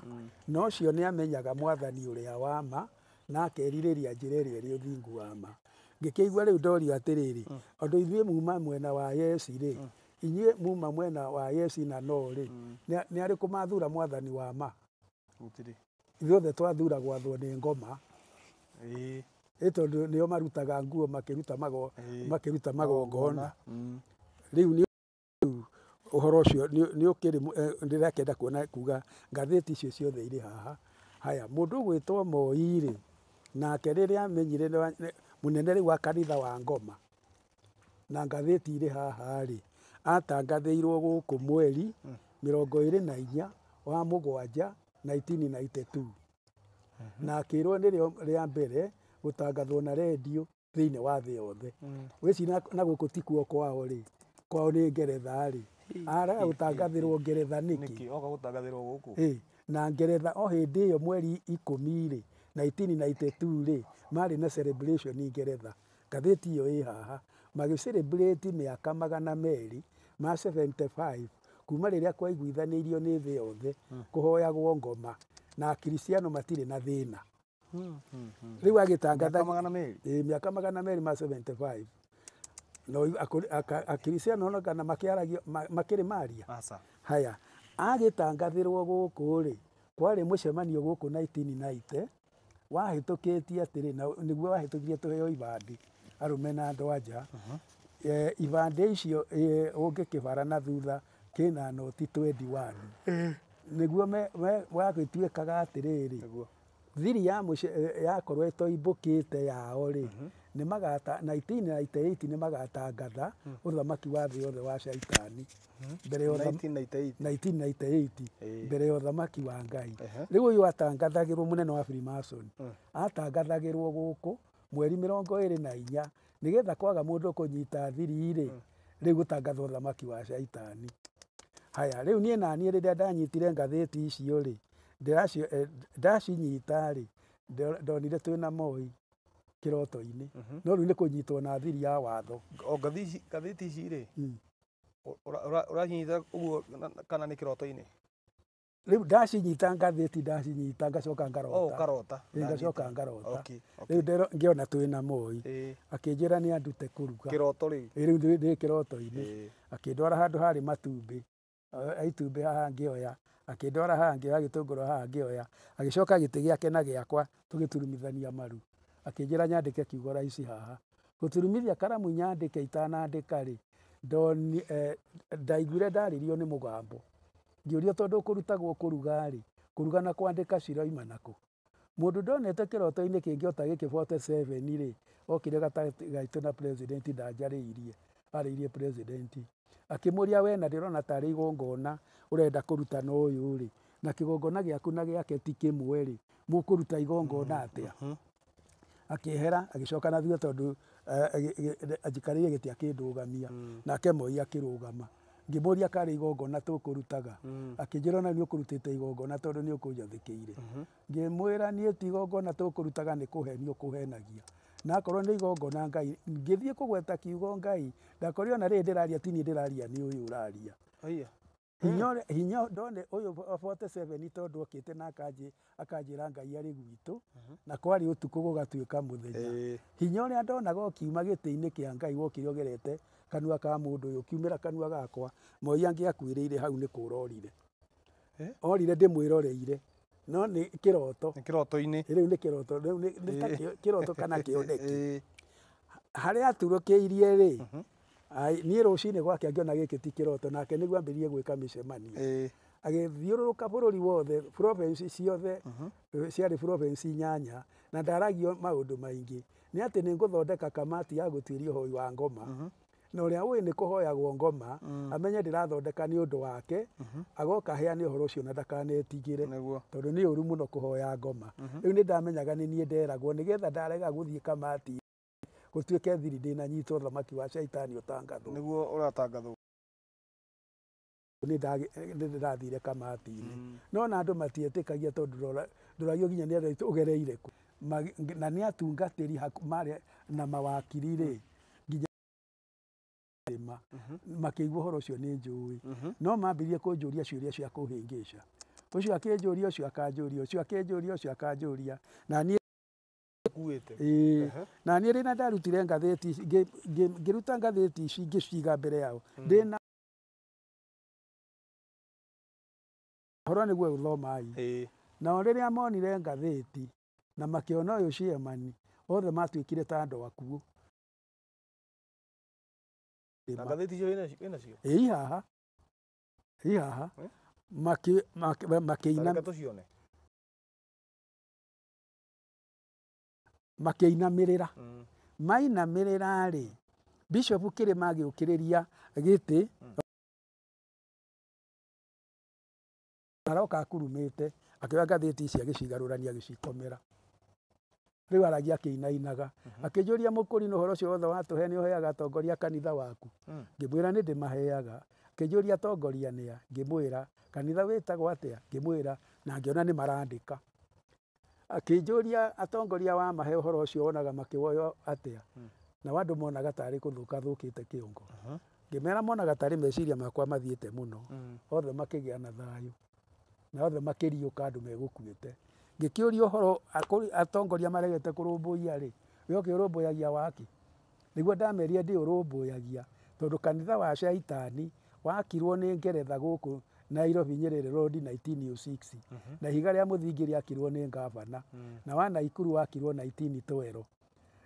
No ũcio nĩamenyaga mwathani ũrĩa wa ma na akerirĩria njĩra ĩrĩa ĩrĩ ũthingu wa ma. Ngĩkĩigua rĩu ndorio atĩrĩrĩ, ũndũ ithuĩ muma mwena wa yesi rĩ, inyuĩ muma mwena wa yesi na no rĩ, nĩ arĩkũ mathura mwathani wa ma? Gũtirĩ. Ithuothe twathura gwathwo nĩ ngoma. Ĩ tondũ nĩo marutaga nguo makĩruta magongona. Rĩu nĩ ũhoro ũcio nĩ ũkĩrĩ ndĩrakĩenda kuona kuga ngathĩti icio ciothe irĩ haha. Haya, mũndũ ũgwĩtwo Moi rĩ, nake rĩrĩa amenyire mũnene rĩu wa kanitha wa ngoma na ngathĩti irĩ haha rĩ, atangathĩirwo gũkũ mweri 24 wa mũgwanja 1992 na akĩrwo nĩrĩo rĩa mbere gũtangathwo na redio thĩinĩ wa thĩ yothe. Wĩci na gũkũ tikuo kwao rĩ, kwao nĩ Ngeretha rĩ, araga gũtangathĩrwo Ngeretha nĩkĩ? Oka gũtangathĩrwo gũkũ. Na Ngeretha o hĩndĩ ĩyo mweri 10 rĩ, 1992 rĩ, marĩ na celebration Ngeretha. Ngathĩti ĩyo ĩ haha, magĩ celebrate mĩaka 275 kuma rĩrĩa kwaiguithanĩirio nĩ thĩ yothe kũhoyagwo ngoma na akristiano matirĩ na thĩna. Rĩu agĩtangatha mĩaka 275 no akristiano ona kana makĩaragio makĩrĩ maria. Haya, agĩtangathĩrwo gũkũ rĩ, kwarĩ mũcemanio gũkũ 1990 wahĩtũkĩtie atĩrĩ, na nĩguo wahĩtũkirie tũheo ibandĩ arũme na andũ anja. Ibandĩ icio ũngĩkĩbara na thutha kĩna noti 21 nĩguo wagĩtuĩkaga atĩrĩrĩ, thiri ya yakorwo ĩtoimbũkĩte yao rĩ, nĩ magata 1998 nĩ magatangatha ũthamaki wa thĩ yothe wa Shaitani mbere ya 1998 mbere ya ũthamaki wa Ngai. Rĩu ũyũ atangathagĩrwo mũnene wa Freemason atangathagĩrwo gũkũ mweri 24 nĩgetha kwaga mũndũ kũnyita thiri rĩ, rĩu gũtangathwo ũthamaki wa Shaitani. Haya, rĩu niĩ naniĩ rĩrĩa ndanyitire ngathĩti icio rĩ, ndacinyita rĩ, ndonire twĩna Moi kĩroto-inĩ. No rĩu nĩ kũnyitwo na thiri ya watho. O ngathĩti ici rĩ, ũracinyita ũguo kana nĩ kĩroto-inĩ? Rĩu ndacinyita ngathĩti ndacinyita ngacoka ngarota. Ũkarota. Ngacoka ngarota. Rĩu ngĩona twĩna Moi akĩnjĩra nĩ andute kũruga. Kĩroto rĩu? Rĩu ndĩ kĩroto-inĩ. Akĩndwara handũ harĩ matumbĩ, itumbĩ haha ngĩoya, akĩndwara haha ngĩoya gĩtũngũrũ haha ngĩoya, agĩcoka gĩtĩ gĩake na gĩakwa tũgĩturumithania maru. Akĩnjĩra nyandĩke kiugo raici haha. Gũturumithia karamu nyandĩke itanandĩka rĩ, ndaiguire ndarĩrio nĩ mũgambo. Ngĩũrio tondũ kũrutagwo kũruga rĩ, kũruga na kwandĩka ciroima nakũ? Mũndũ ndonete kĩroto-inĩ kĩngĩ ota gĩkĩ 47 rĩ, okire gatagatĩ gaitũ na president ndanjarĩirie, arĩirie president. Akĩmũria we na ndĩrona tarĩ igongona ũrenda kũruta na ũyũ rĩ, na kĩgongona gĩaku na gĩake ti kĩmwe rĩ, mũkũruta igongona atĩa? Akĩehera agĩcoka na thutha tondũ anjikarĩire gĩtĩ akĩndũgamia, nake Moi akĩrũgama. Ngĩmũria karĩ igongona tũkũrutaga, akĩnjĩra ona nĩ ũkũrutĩte igongona tondũ nĩ ũkũnjathĩkĩire. Ngĩmwĩra niĩ ti igongona tũkũrutaga nĩ kũhenio kũhenagia. Na akorwo nĩ igongona Ngai, ngĩthiĩ kũgweta kiugo Ngai, ndakorire ona rĩrĩ ndĩraria ti niĩ ndĩraria nĩ ũyũ ũraria. Hinya ndone ũyũ 47 tondũ okĩte na akanjĩra Ngai arĩ gwitũ, na kwarĩ ũtukũ gũgatuĩka mũthenya. Hinya ũrĩa ndonaga ũkiuma gĩtĩ-inĩ kĩa Ngai wokire ũgerete kanua ka mũndũ ũyũ ũkiumĩra kanua gakwa, Moi angĩakuĩrĩire hau nĩ kũra orire. Orire ndĩmwĩroreire, no nĩ kĩroto. Nĩ kĩroto-inĩ. Rĩu nĩ kĩroto, rĩu nĩ ta kĩroto kana kĩoneki. Harĩa aturũkĩirie rĩ, Ai niĩ rũcinĩ gwake ngĩona gĩkĩ ti kĩroto nake nĩguo ambĩrĩrie gwĩka mĩcemanio. Agĩthiũrũrũka bũrũri wothe, province ciothe, ciarĩ province 8, na ndaragio maũndũ maingĩ. Nĩ atĩ nĩ ngũthondeka kamati ya gũtuĩria ũhoi wa ngoma. Na ũrĩa ũĩ nĩ kũhoyagwo ngoma, amenye ndĩrathondeka nĩ ũndũ wake, agoka aheane ũhoro ũcio na ndakanetigĩre. Tondũ nĩ ũru mũno kũhoya ngoma. Rĩu nĩ ndamenyaga nĩ niĩ nderagwo nĩgetha ndarega gũthiĩ kamati gũtuĩke thiri ndĩnanyitwo thamaki wa caitani ũtangathwo. Nĩguo ũratangathwo. Nĩ ndathire kamati-inĩ. No na andũ matietĩkagia tondũ ndũragio nginya nĩ andũ aitũ ũgereire kũ. Na nĩ atungatĩri marĩ na mawakiri rĩ, nginya makĩigua ũhoro ũcio nĩ njũĩ. No mambĩrĩrie kũnjũria ciũria cia kũhĩngĩca. Ũcio akĩnjũria, ũcio akanjũria, ũcio akĩnjũria, ũcio akanjũria. Na niĩ na niĩ rĩrĩa ndarutire ngathĩti ici, ngĩruta ngathĩti ici ngĩciga mbere yao. Ndĩna ũhoro nĩguo ũthomai. Nao rĩrĩa monire ngathĩti na makĩona ũyũ chairman, othe matuĩkire ta andũ akuũ. Na ngathĩti icio wĩna cio? Ĩĩ haha. Ĩĩ haha. Makĩina. Makĩinamĩrĩra. Mainamĩrĩra rĩ, Bishop Kĩrĩma agĩũkĩrĩria gĩtĩ. Aroka akurumĩte, akĩoya ngathĩti ici agĩcigarũrania agĩcikomera. Rĩu aragia akĩinainaga. Akĩnjũria mũkũrinũ ũhoro ũcio wothe watũhe nĩ ũheaga atongoria kanitha waku. Ngĩmwĩra nĩ ndĩmaheaga. Akĩnjũria atongoria nĩa, ngĩmwĩra kanitha wĩtagwo atĩa, ngĩmwĩra na ngĩona nĩ marandĩka. Akĩnjũria atongoria wamahe ũhoro ũcio wonaga makĩwoyo atĩa. Na andũ monaga tarĩ kũthũka thũkĩte kĩongo. Ngĩmera monaga tarĩ meciria makwa mathiĩte mũno. Othe makĩgĩa na thayũ. Na othe makĩriũka andũ megũkuĩte. Ngĩkĩũria ũhoro atongoria maregete kũrũmbũiya rĩ, we ũkĩũrũmbũyagia waki? Nĩguo ndamerire ndĩũrũmbũyagia tondũ kanitha wa caitani wakirwo nĩ Ngeretha gũkũ Nairobi Nyerere Road 1906. Na ihiga rĩa mũthingi rĩakirwo nĩ ngavana. Na wa Naikuru wakirwo 1912.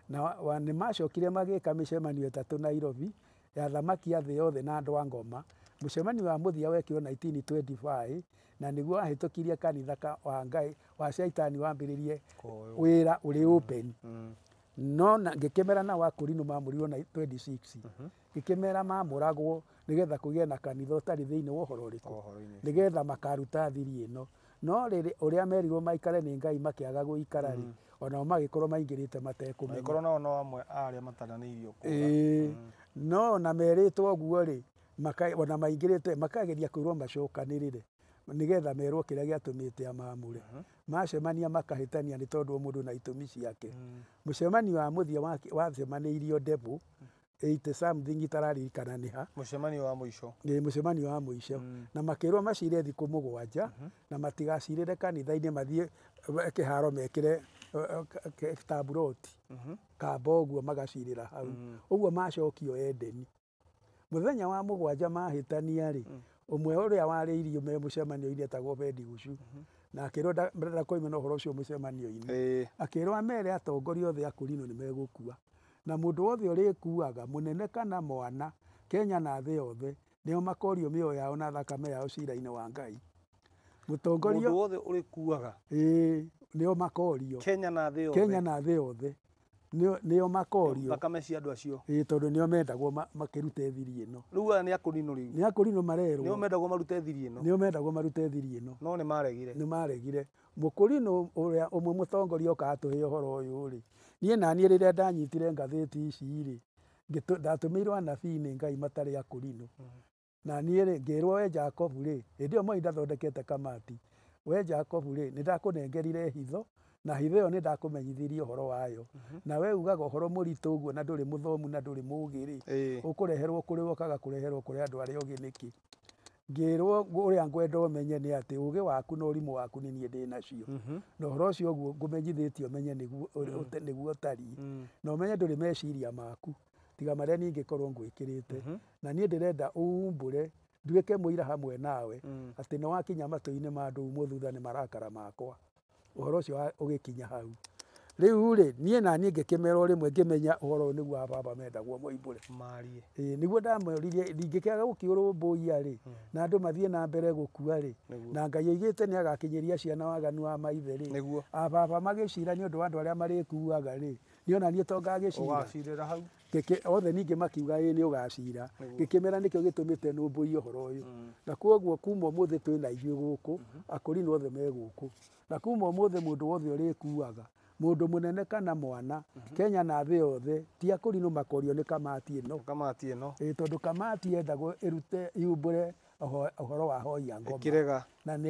Na nĩ macokire magĩka mĩcemanio 3 Nairobi ya thamaki a thĩ yothe na andũ a ngoma. Mũcemanio wa mũthia wekirwo 1925 na nĩguo wahĩtũkirie kanitha wa Ngai wa caitani wambĩrĩrie wĩra ũrĩ open. No ngĩkĩmera na wakũrinũ mamũrirwo na 26. Ngĩkĩmera mamũragwo nĩgetha kũgĩe na kanitha ũtarĩ thĩinĩ wa ũhoro ũrĩkũ, nĩgetha makaruta thiri ĩno. No rĩrĩ ũrĩa merirwo maikare nĩ Ngai makĩaga gũikara rĩ, onao magĩkorwo maingĩrĩte matekũmenya. Magĩkorwo nao no amwe a arĩa mataranĩirio kũũra. No ona merĩtwo ũguo rĩ, ona maingĩrĩte makageria kwĩrwo macokanĩrĩre nĩgetha merwo kĩrĩa gĩatũmĩte amamũre. Macemania makahĩtania nĩ tondũ o mũndũ na itũmi ciake. Mũcemanio wa mũthia wacemanĩirio Ndebũ 80 something itararirikana nĩ ha. Mũcemanio wa mũico. Nĩ mũcemanio wa mũico. Na makĩrwo macire thikũ 7 na matigacirĩre kanitha-inĩ mathiĩ kĩharo mekĩre taburoti. Kamba ũguo magacirĩra hau. Ũguo macokio Edeni. Mũthenya wa 7 mahĩtania rĩ, ũmwe ũrĩa warĩirio me mũcemanio-inĩ etagwo Bendi Gucu. Na akĩrwo ndakoima na ũhoro ũcio mũcemanio-inĩ. Akĩrwo amere atongoria othe a Kũrinũ nĩ megũkua. Na mũndũ wothe ũrĩkuaga, mũnene kana mwana, Kenya na thĩ yothe, nĩo makorio mĩoyo yao na thakame yao cira-inĩ wa Ngai. Mũtongoria mũndũ wothe ũrĩkuaga, nĩo makorio. Kenya na thĩ yothe. Kenya na thĩ yothe. Nĩo makorio. Thakame cia andũ acio. Tondũ nĩo mendagwo makĩrute thiri ĩno. Rĩu aya nĩ akũrinũ rĩu. Nĩ akũrinũ marerwo. Nĩo mendagwo marute thiri ĩno. Nĩo mendagwo marute thiri ĩno. No nĩ maregire. Nĩ maregire. Mũkũrinũ ũrĩa ũmwe mũtongoria oka atũhe ũhoro ũyũ rĩ, niĩ na niĩ rĩrĩa ndanyitire ngathĩti ici rĩ, ndatũmĩirwo anabii nĩ Ngai matarĩ akũrinũ. Na niĩ rĩ, ngĩrwo we Jacob rĩ, hĩndĩ ĩyo Moi ndathondekete kamati. We Jacob rĩ, nĩ ndakũnengerire hitho, na hitho ĩyo nĩ ndakũmenyithirie ũhoro wayo. Na we ugaga ũhoro mũritũ ũguo na ndũrĩ mũthomu na ndũrĩ mũũgĩ rĩ, ũkũreherwo kũrĩ ũkaga kũreherwo kũrĩ andũ arĩa ogĩ nĩkĩ? Ngĩrwo ũrĩa ngwenda ũmenye nĩ atĩ ũũgĩ waku na ũrimũ waku nĩ niĩ ndĩ nacio. Na ũhoro ũcio ũguo ngũmenyithĩtie ũmenye nĩguo ũtariĩ. Na ũmenye ndũrĩ meciria maku, tiga marĩa niĩ ingĩkorwo ngwĩkĩrĩte. Na niĩ ndĩrenda uumbũre nduĩke mũira hamwe nawe atĩ nĩ wakinya matũ-inĩ ma andũ umwo thutha nĩ marakara makwa. Ũhoro ũcio ũgĩkinya hau. Rĩu rĩ, niĩ na niĩ ngĩkĩmera o rĩmwe ngĩmenya ũhoro ũyũ nĩguo a baba mendagwo moimbũre. Marie. Ĩĩ, nĩguo ndamoririe ndingĩkĩaga gũkĩũrũmbũiya rĩ, na andũ mathiĩ na mbere gũkua rĩ, Nĩguo. na Ngai oigĩte nĩ agakinyĩria ciana waganu wa maithe rĩ, Nĩguo. a baba magĩcira nĩ ũndũ wa andũ arĩa marĩkuaga rĩ, niĩ ona niĩ to ngagĩcira. Ũgacirĩra hau. Othe ningĩ makiuga ĩĩ nĩ ũgacira. Nĩguo. Ngĩkĩmera nĩkĩo gĩtũmĩte nũmbũiye ũhoro ũyũ. Na kwoguo kuma ũmũthĩ twĩ na ithuĩ gũkũ, akũrinũ othe me gũkũ. Na kuma ũmũthĩ mũndũ wothe ũrĩkuaga, mũndũ mũnene kana mwana, Kenya na thĩ yothe, ti akũrinũ makorio nĩ kamati ĩno. Kamati ĩno. Ĩĩ, tondũ kamati yendagwo ĩrute yumbũre ũhoro wa hoi ya ngoma. Ĩkĩrega. Na nĩ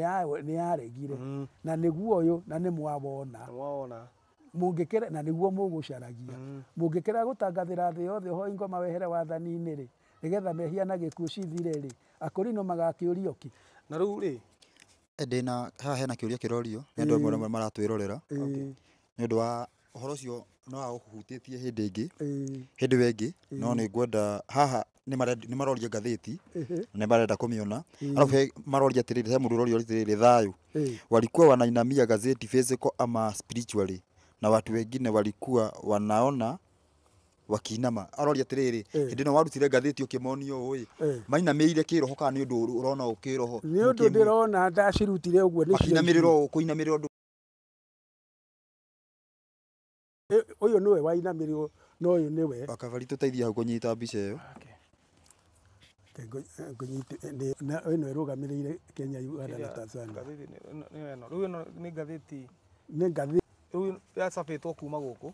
yaregire. Na nĩguo ũyũ, na nĩ mwawona. Nĩ mwawona. Mũngĩkĩra, na nĩguo mũgũcaragia. Mũngĩkĩra gũtangathĩra thĩ yothe ũhoi ngoma wehere wathani-inĩ rĩ, nĩgetha mehia na gĩkuũ cithire rĩ, akũrinũ magakĩũrio kĩ? Na rĩu rĩ, Ndĩna haha hena kĩũria kĩrorio nĩ andũ amwe arĩa maratwĩrorera nĩ ũndũ wa ũhoro ũcio no aũhutĩtie hĩndĩ ĩngĩ, hĩndĩ ĩyo ĩngĩ, no nĩ ngwenda haha nĩ maroria ngathĩti na nĩ marenda kũmĩona. Arabu he maroria atĩrĩrĩ, he mũndũ ũroria atĩrĩrĩ, thayũ walikuwa wanainamia gazeti physical ama spiritually, na watu wengine walikuwa wanaona wakiinama. Aroria atĩrĩrĩ, hĩndĩ ĩno warutire ngathĩti ũkĩmonio ũũ ĩ, mainamĩrĩire kĩroho kana nĩ ũndũ ũrona ũũ kĩroho? Nĩ ũndũ ndĩrona ndacirutire ũguo nĩcio Makinamĩrĩra ũũ, kũinamĩrĩra ũndũ. Ũyũ nĩwe wainamĩrĩrwo na ũyũ nĩwe. Wakabari tũteithie hau kũnyita mbica ĩyo. Na ĩno ĩrũgamĩrĩire Kenya, Uganda na Tanzania. Ngathĩti nĩ ĩno. Rĩu ĩno nĩ ngathĩti. Nĩ ngathĩti. Rĩu yacabĩtwo kuma gũkũ.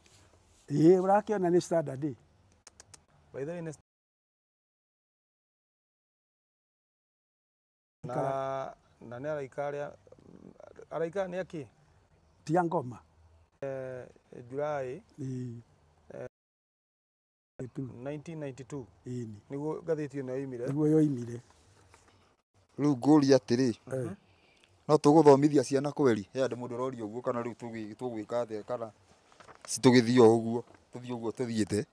Ĩĩ, ũrakĩona nĩ Standard. By the way, nĩ na nĩ araika arĩa araika nĩ akĩ? Ti a ngoma. July Ĩĩ. 1992. Ĩĩ. Nĩguo ngathĩti ĩno yoimire. Nĩguo yoimire. Rĩu ngũria atĩrĩ, no tũgũthomithia ciana kweri? He andũ mũndũ ũroria ũguo kana rĩu tũgwĩka atĩa, kana tũgĩthiĩ o ũguo, tũthiĩ ũguo tũthiĩte?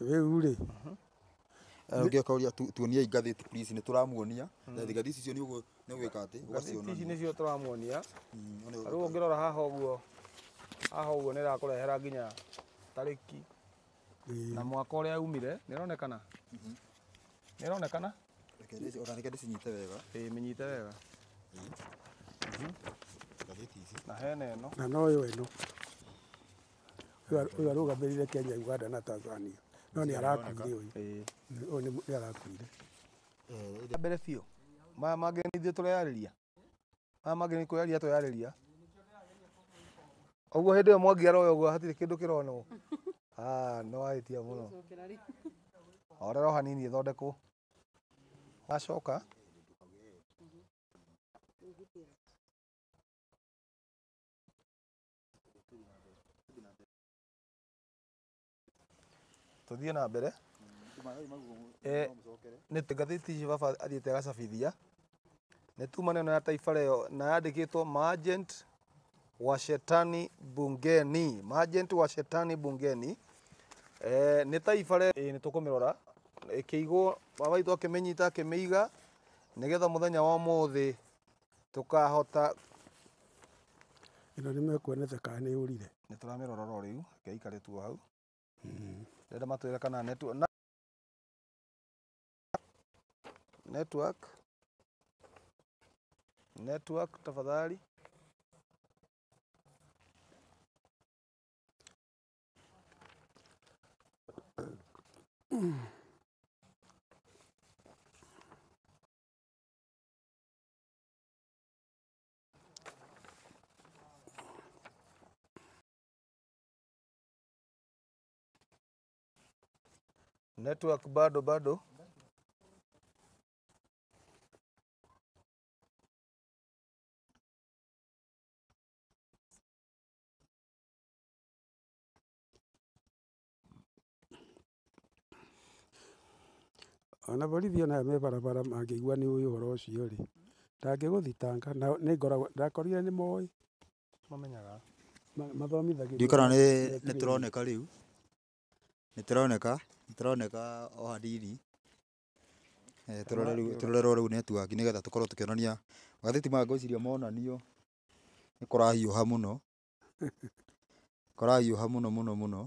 Rĩu rĩ, Ũngĩ akoria tuoniei ngathĩti please, nĩ tũramuonia. Na ngathĩti icio nĩ ũgwĩka atĩ? Ngathĩti ici nĩcio tũramuonia. Rĩu ũngĩrora haha ũguo, haha ũguo nĩ ĩrakũrehera nginya tarĩki na mwaka ũrĩa umire. Nĩ ĩronekana? Nĩ ĩronekana? Ona reke ndĩcinyite wega. Ĩĩ, mĩnyite wega. Ngathĩti ici. Na hena ĩno. Na no yo ĩno. Ũyũ arũgamĩrĩire Kenya, Uganda na Tanzania. No nĩ arakuire ũyũ. Ĩĩ. Ũyũ nĩ arakuire. Mbere biũ. Maya mangĩ nĩ ithuĩ tũreyarĩria. Maya mangĩ nĩ kwĩyaria tweyarĩria. Ũguo hĩndĩ ĩyo Mwangi aroya ũguo hatirĩ kĩndũ kĩronwo. Ah, nĩ wahĩtia mũno. Horera o hanini ĩthondekwo. Wacoka. Tũthiĩ na mbere. Nĩ ngathĩti ici baba athiĩte agacabithia. Nĩ tuma ĩno ya Taifa Leo na yandĩkĩtwo Maagent wa Shetani Bungeni. Maagent wa Shetani Bungeni. Nĩ Taifa Leo. Nĩ tũkũmĩrora ĩkĩigwo, baba witũ akĩmĩnyita akĩmĩiga nĩgetha mũthenya wa ũmũthĩ tũkahota. Ĩno nĩ mekuonete kana nĩ yũrire. Nĩ tũramĩrora oro rĩu, reke ĩikare tu hau. Ndĩrenda matwĩre kana network tafadhali. Network bado bado. Ona borithi ona me barabara mangĩigua nĩ ũĩ ũhoro ũcio rĩ, ndangĩgũthitanga. Na nĩ ngoragwo ndakorire nĩ moĩ. Mamenyaga. Mathomithagĩrio. Ndiũĩ kana nĩ tũroneka rĩu. Nĩ tũroneka, nĩ tũroneka o hanini. Tũrore rĩu, tũrorerwo rĩu network nĩgetha tũkorwo tũkĩonania magathĩti maya ngwĩciria monanio nĩ kũrahiũha mũno. Kũrahiũha mũno mũno mũno.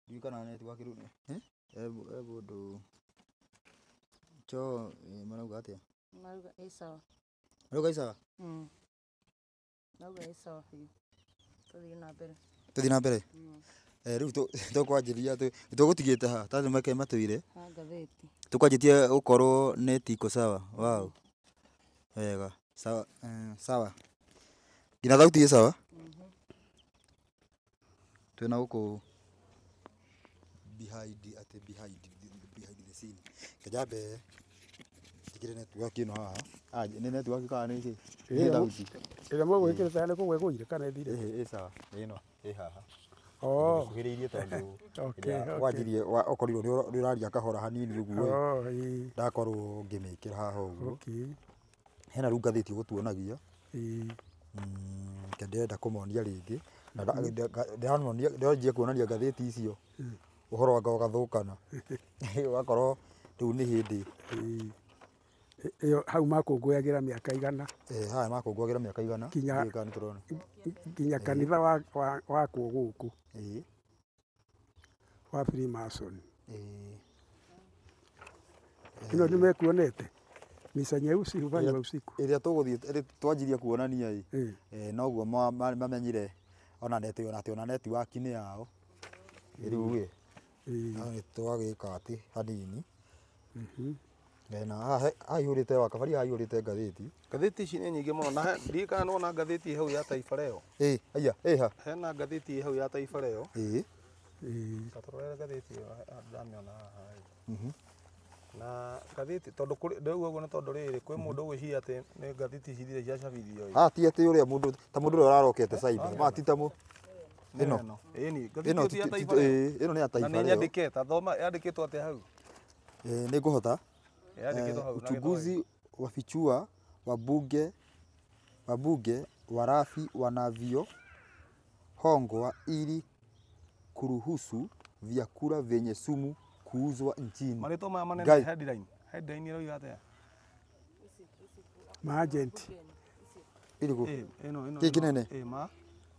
Ndiũĩ kana network rĩu he mũndũ cho marauga atĩa? Marauga ĩ sawa. Marauga ĩ sawa? Marauga ĩ sawa biũ. Tũthiĩ na mbere. Tũthiĩ na mbere? Rĩu tũkwanjĩria tũgũtigĩte ha tondũ make matwĩre. Ha ngathĩti. Tũkwanjĩtie gũkorwo neti iko sawa. Wow. Wega. Sawa. Sawa. Nginya thauti ĩ sawa? Twĩna gũkũ behind atĩ behind behind the scene. Reke nyambe njĩkĩre network ĩno haha. Ah, nĩ network kana nĩ kĩ? Nĩ thauti. Ĩrĩa mũgwĩkĩrĩte nĩ kũgwa ĩgũire kana ĩthire? Ĩ sawa. Ĩ ĩno ĩ haha. Oh. Ngũhĩrĩirie tondũ Okay, okay. wanjirie ũkorirwo nĩ ũraria kahora hanini ũguo ĩ. Oh, ĩĩ. Ndakorwo ngĩmĩkĩra haha ũguo. Okay. Hena rĩu ngathĩti ũgũtuonagia. Ĩĩ. Reke ndĩrenda kũmonia rĩngĩ. Na ndĩramonia ndĩranjia kuonania ngathĩti icio. Ũhoro wanga ũgathũkana. Ũgakorwo rĩu nĩ hĩndĩ. Ĩĩ. Ĩyo hau makũngũyagĩra mĩaka 100. Haha makũngũyagĩra mĩaka 100. Kinya Ndiũĩ kana nĩ tũrona. Nginya kanitha wakwo gũkũ. Ĩĩ. Wa Freemason. Ĩĩ. Ĩno nĩ mekuonete? Misa nyeusi hufanywa usiku. Ĩrĩa tũgũthiĩ twanjirie kuonania ĩ. Noguo mamenyire ona neti ona atĩ ona network nĩ yao. Rĩu ĩ. No nĩ twagĩka atĩ hanini. Na haha haihũrĩte wakabari haihũrĩte ngathĩti. Ngathĩti ici nĩ nyingĩ mũno na ndiũĩ kana nĩwona ngathĩti hau ya Taifa Leo. Ĩ, aya, ĩ ha. Hena ngathĩti hau ya Taifa Leo. Ĩ. Ta tũrore ngathĩti ĩyo ndamĩona haha ĩ. Na ngathĩti tondũ kũrĩ ndauga ũguo nĩ tondũ rĩrĩ kwĩ mũndũ ũgwĩciria atĩ nĩ ngathĩti ici thire ciacabithio ĩ. Ah, ti atĩ ũrĩa mũndũ ta mũndũ ũrĩa ũrarokete cyber. Ma ti ta mũ ĩno. Ĩni, ngathĩti Ĩno ĩyo ti ya Taifa Leo. ĩno nĩ ya Taifa Na Leo. nĩ nyandĩke, ta thoma yandĩkĩtwo atĩa hau? Nĩ ngũhota. Yandĩkĩtwo hau na Uchunguzi wafichua wabunge warafi wanavyo hongwa ili kuruhusu vyakula vyenye sumu kuuzwa nchini. Marĩtwa maya manene Ngai. headline. Headline ĩroiga atĩa? Maagenti. Ĩrĩkũ? Ĩno ĩno. Kĩĩ kĩnene? Ĩ ma.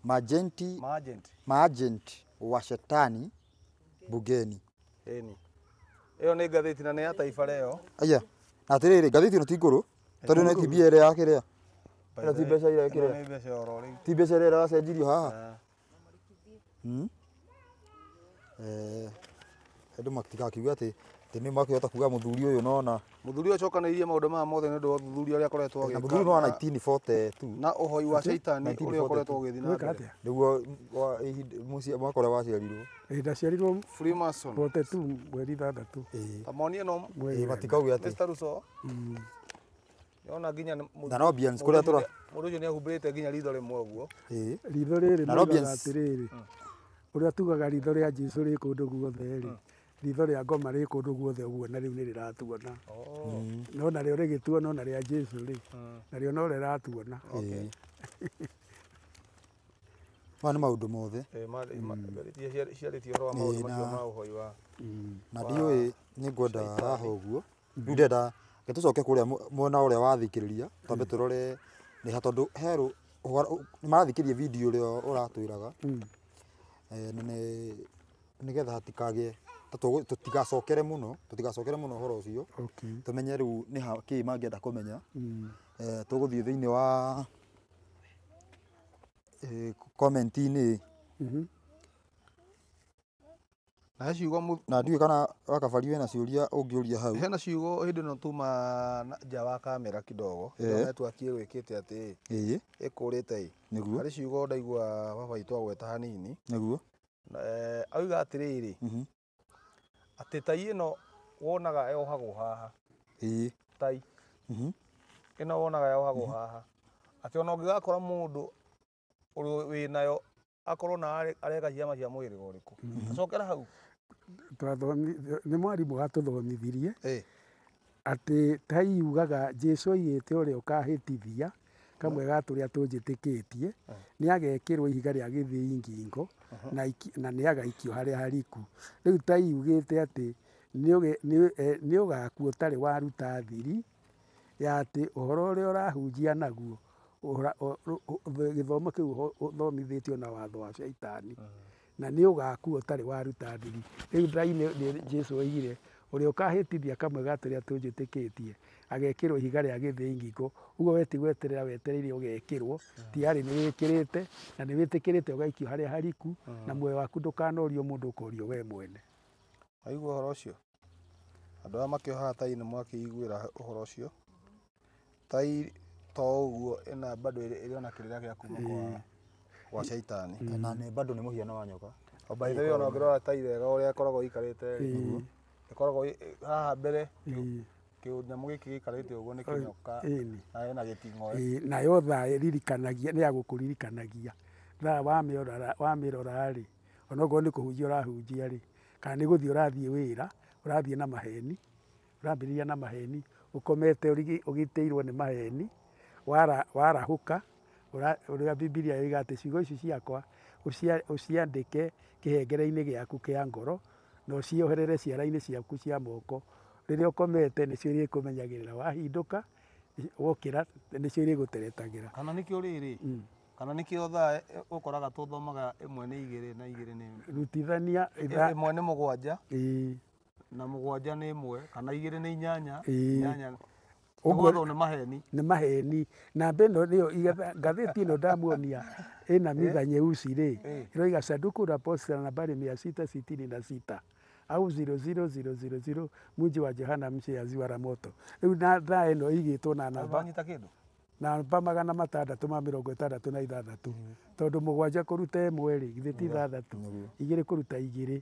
Maagenti. Maagenti. Maagenti wa shetani bungeni. Ĩni. Ĩyo nĩ ngathĩti na nĩ ya Taifa Leo. Aya. Na atĩrĩrĩ ngathĩti ĩno ti ngũrũ tondũ ĩno ti mbia ĩrĩa ya kĩrĩa. Ĩno ti mbeca iria Ĩno kĩrĩa. nĩ mbeca oro rĩu. Ti mbeca iria ĩracenjirio haha. Andũ matikakiuge atĩ nĩ makĩhota kuga mũthuri ũyũ nona. Mũthuri ũyũ acokanĩrĩirie maũndũ maya mothe nĩ ũndũ wa ũthuthuria ũrĩa akoretwo Na agĩka. mũthuri nĩ wa 1942. Na ũhoi wa caitani ũrĩa ũkoretwo ũgĩthiĩ na Gwĩka mbere. atĩa? Nĩguo mwaka ũrĩa waciarirwo. Ndaciarirwo Freemason. 42 mweri 6. Ta monie no Mweri Matikauge atĩ. Mr. Ruso. Nĩwona nginya Na Robians kũrĩa tũra. Mũndũ ũcio nĩahumbĩrĩte nginya ritho rĩmwe ũguo. Ritho rĩrĩ Na moigaga Robians. atĩrĩrĩ. Ũrĩa tugaga ritho rĩa Jesũ rĩ kũndũ guothe rĩ. Ritho rĩa ngoma rĩ kũndũ guothe ũguo na rĩu nĩ rĩratuona. No narĩo rĩgĩtuona ona rĩa Jesũ rĩ. Narĩo no rĩratuona. Maya nĩ maũndũ mothe. Ngathĩti iria ciarĩtie ũhoro wa maũndũ macio ma ũhoi wa. Na ndiũĩ nĩ ngwenda haha ũguo. Rĩu ndĩrenda reke tũcoke kũrĩa mwena ũrĩa wathikĩrĩria twambe tũrore nĩ ha tondũ herũ nĩ marathikĩrĩria video ĩrĩa ũratwĩraga. Na nĩgetha hatikagĩe tũtigacokere mũno ũhoro ũcio. Tũmenye rĩu nĩ ha kĩ mangĩenda kũmenya. Tũgũthiĩ thĩinĩ wa comment-inĩ. Na he ciugo na ndiũĩ kana wakabari wĩna ciũria ũngĩũria hau. Hena ciugo hĩndĩ ĩno tuma nja wa kamera kidogo. Network ĩgwĩkĩte atĩ ĩkũrĩte ĩ. Nĩguo. Harĩ ciugo ndaigua baba witũ agweta hanini. Nĩguo. Auga atĩrĩrĩ. Atĩ tai ĩno wonaga yohagwo haha. Tai. Ĩno wonaga yohagwo haha. Atĩ ona ũngĩgakora mũndũ ũrĩa wĩnayo akorwo na areka ciama cia mũhĩrĩga ũrĩkũ. Acokera hau. Nĩ mwarimũ watũthomithirie atĩ tai yugaga Jesũ oigĩte ũrĩa ũkahĩtithia kamwe ga tũrĩa tũnjĩtĩkĩtie nĩ agekĩrwo ihiga rĩa gĩthĩi ngingo na nĩ agaikio harĩa hariku. Rĩu tai yugĩte atĩ nĩ ũgakua ũtarĩ waruta thiri Ya atĩ ũhoro ũrĩa ũrahunjia naguo gĩthomo kĩu ũthomithĩtio na watho wa caitani na nĩ ũgakua ũtarĩ waruta ndigi. Rĩu thaa-inĩ Jesu oigire ũrĩa ũkahĩtithia kamwe ga tũrĩa tũnjĩtĩkĩtie agekĩrwo ihiga rĩa gĩthĩi ngingo. Ũguo we ti gweterera wetereire ũgekĩrwo, tiarĩ nĩ wĩkĩrĩte na nĩ wĩtĩkĩrĩte ũgaikio harĩa hariku na muoyo waku ndũkanorio mũndũ ũkorio we mwene. Waigua ũhoro ũcio? Andũ aya makĩohaga tai nĩ mwakĩiguĩra ũhoro ũcio. Tai to ũguo ĩna bado ĩrĩ ona kĩrĩra gĩa kuma kwa caitani. Na nĩ bado nĩ mũhiano wa nyoka. O by the way ona ũngĩrora tai wega ũrĩa ĩkoragwo ĩikarĩte rĩ, ĩkoragwo haha mbere kĩnyamũ gĩkĩ gĩikarĩte ũguo nĩ kĩnyoka na ĩna gĩting'oe. Nayo thaa ĩririkanagia nĩ ya gũkũririkanagia. Thaa wamĩrora rĩ, onokorwo nĩ kũhunjia ũrahunjia rĩ, kana nĩ gũthiĩ ũrathiĩ wĩra, ũrathiĩ na maheni, ũrambĩrĩria na maheni, ũkomete ũgitĩirwo nĩ maheni, warahũka, ũrĩa Bibilia yoiga atĩ ciugo ici ciakwa ũciandĩke kĩhengere-inĩ gĩaku kĩa ngoro na ũcioherere ciara-inĩ ciaku cia moko. Rĩrĩa ũkomete nĩcio irĩkũmenyagĩrĩra, wahindũka wokĩra nĩcio irĩgũteretagĩra. Kana nĩkĩo rĩrĩ, kana nĩkĩo thaa ũkoraga tũthomaga ĩmwe nĩ igĩrĩ na igĩrĩ nĩ rutithania ĩmwe nĩ mũgwanja na mũgwanja nĩ ĩmwe kana igĩrĩ nĩ inyanya, inyanya ũguo nĩ maheni. Nĩ maheni. Namba ĩno nĩyo ngathĩti ĩno ndamuonia ĩna mitha nyeusi rĩ, ĩroiga sanduku la posta nambari 666 au 00000 mji wa Johana mji ya ziwa la moto. Rĩu na thaa ĩno ĩigĩtwo na namba namba 666 tondũ mũgwanja kũruta ĩmwe rĩ, githĩ ti ithathatũ, igĩrĩ kũruta igĩrĩ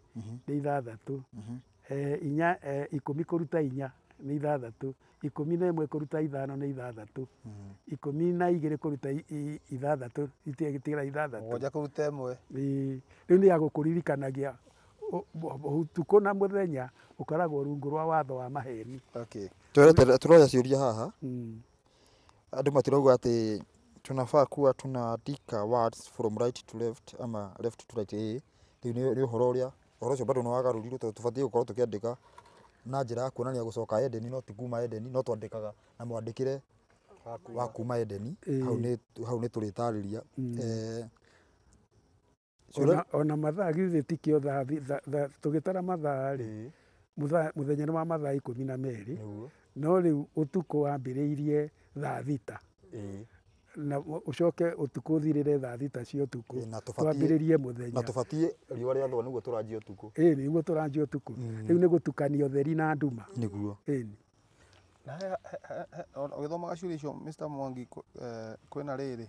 nĩ ithathatũ, inya ikũmi kũruta inya nĩ ithathatũ, 11 kũruta ithano nĩ ithathatũ, 12 kũruta ithathatũ itigira ithathatũ, mũgwanja kũruta ĩmwe. Rĩu nĩ ya gũkũririkanagia ũtukũ na mũthenya ũkoragwo rungu rwa watho wa maheni. Okay. Turoya ciũria haha. Andũ matirauga atĩ tunafaa kuwa tunaandika words from right to left ama left to right. Rĩu nĩ ũhoro ũrĩa ũhoro ũcio bado nĩ wagarũrirwo tondũ tũbatiĩ gũkorwo tũkĩandĩka na njĩra ya kuonania gũcoka Edeni no ti kuma Edeni, no twandĩkaga na mwandĩkĩre wa kuma Edeni. Hau nĩ tũrĩtarĩria. Ona mathaa githĩ ti kĩo thaa tũgĩtara mathaa rĩ, mũthenya nĩ wa mathaa 12, no rĩu ũtukũ wambĩrĩirie thaa 6 na ũcoke ũtukũ ũthirĩre thaa 6 cia ũtukũ, twambĩrĩrie mũthenya. Na tũbatiĩ riũa rĩathũa nĩguo tũranjie ũtukũ. Nĩguo tũranjie ũtukũ. Rĩu nĩ gũtukania ũtheri na nduma. Nĩguo. Na ũgĩthomaga ciũria icio Mr. Mwangi, kwĩna rĩrĩ,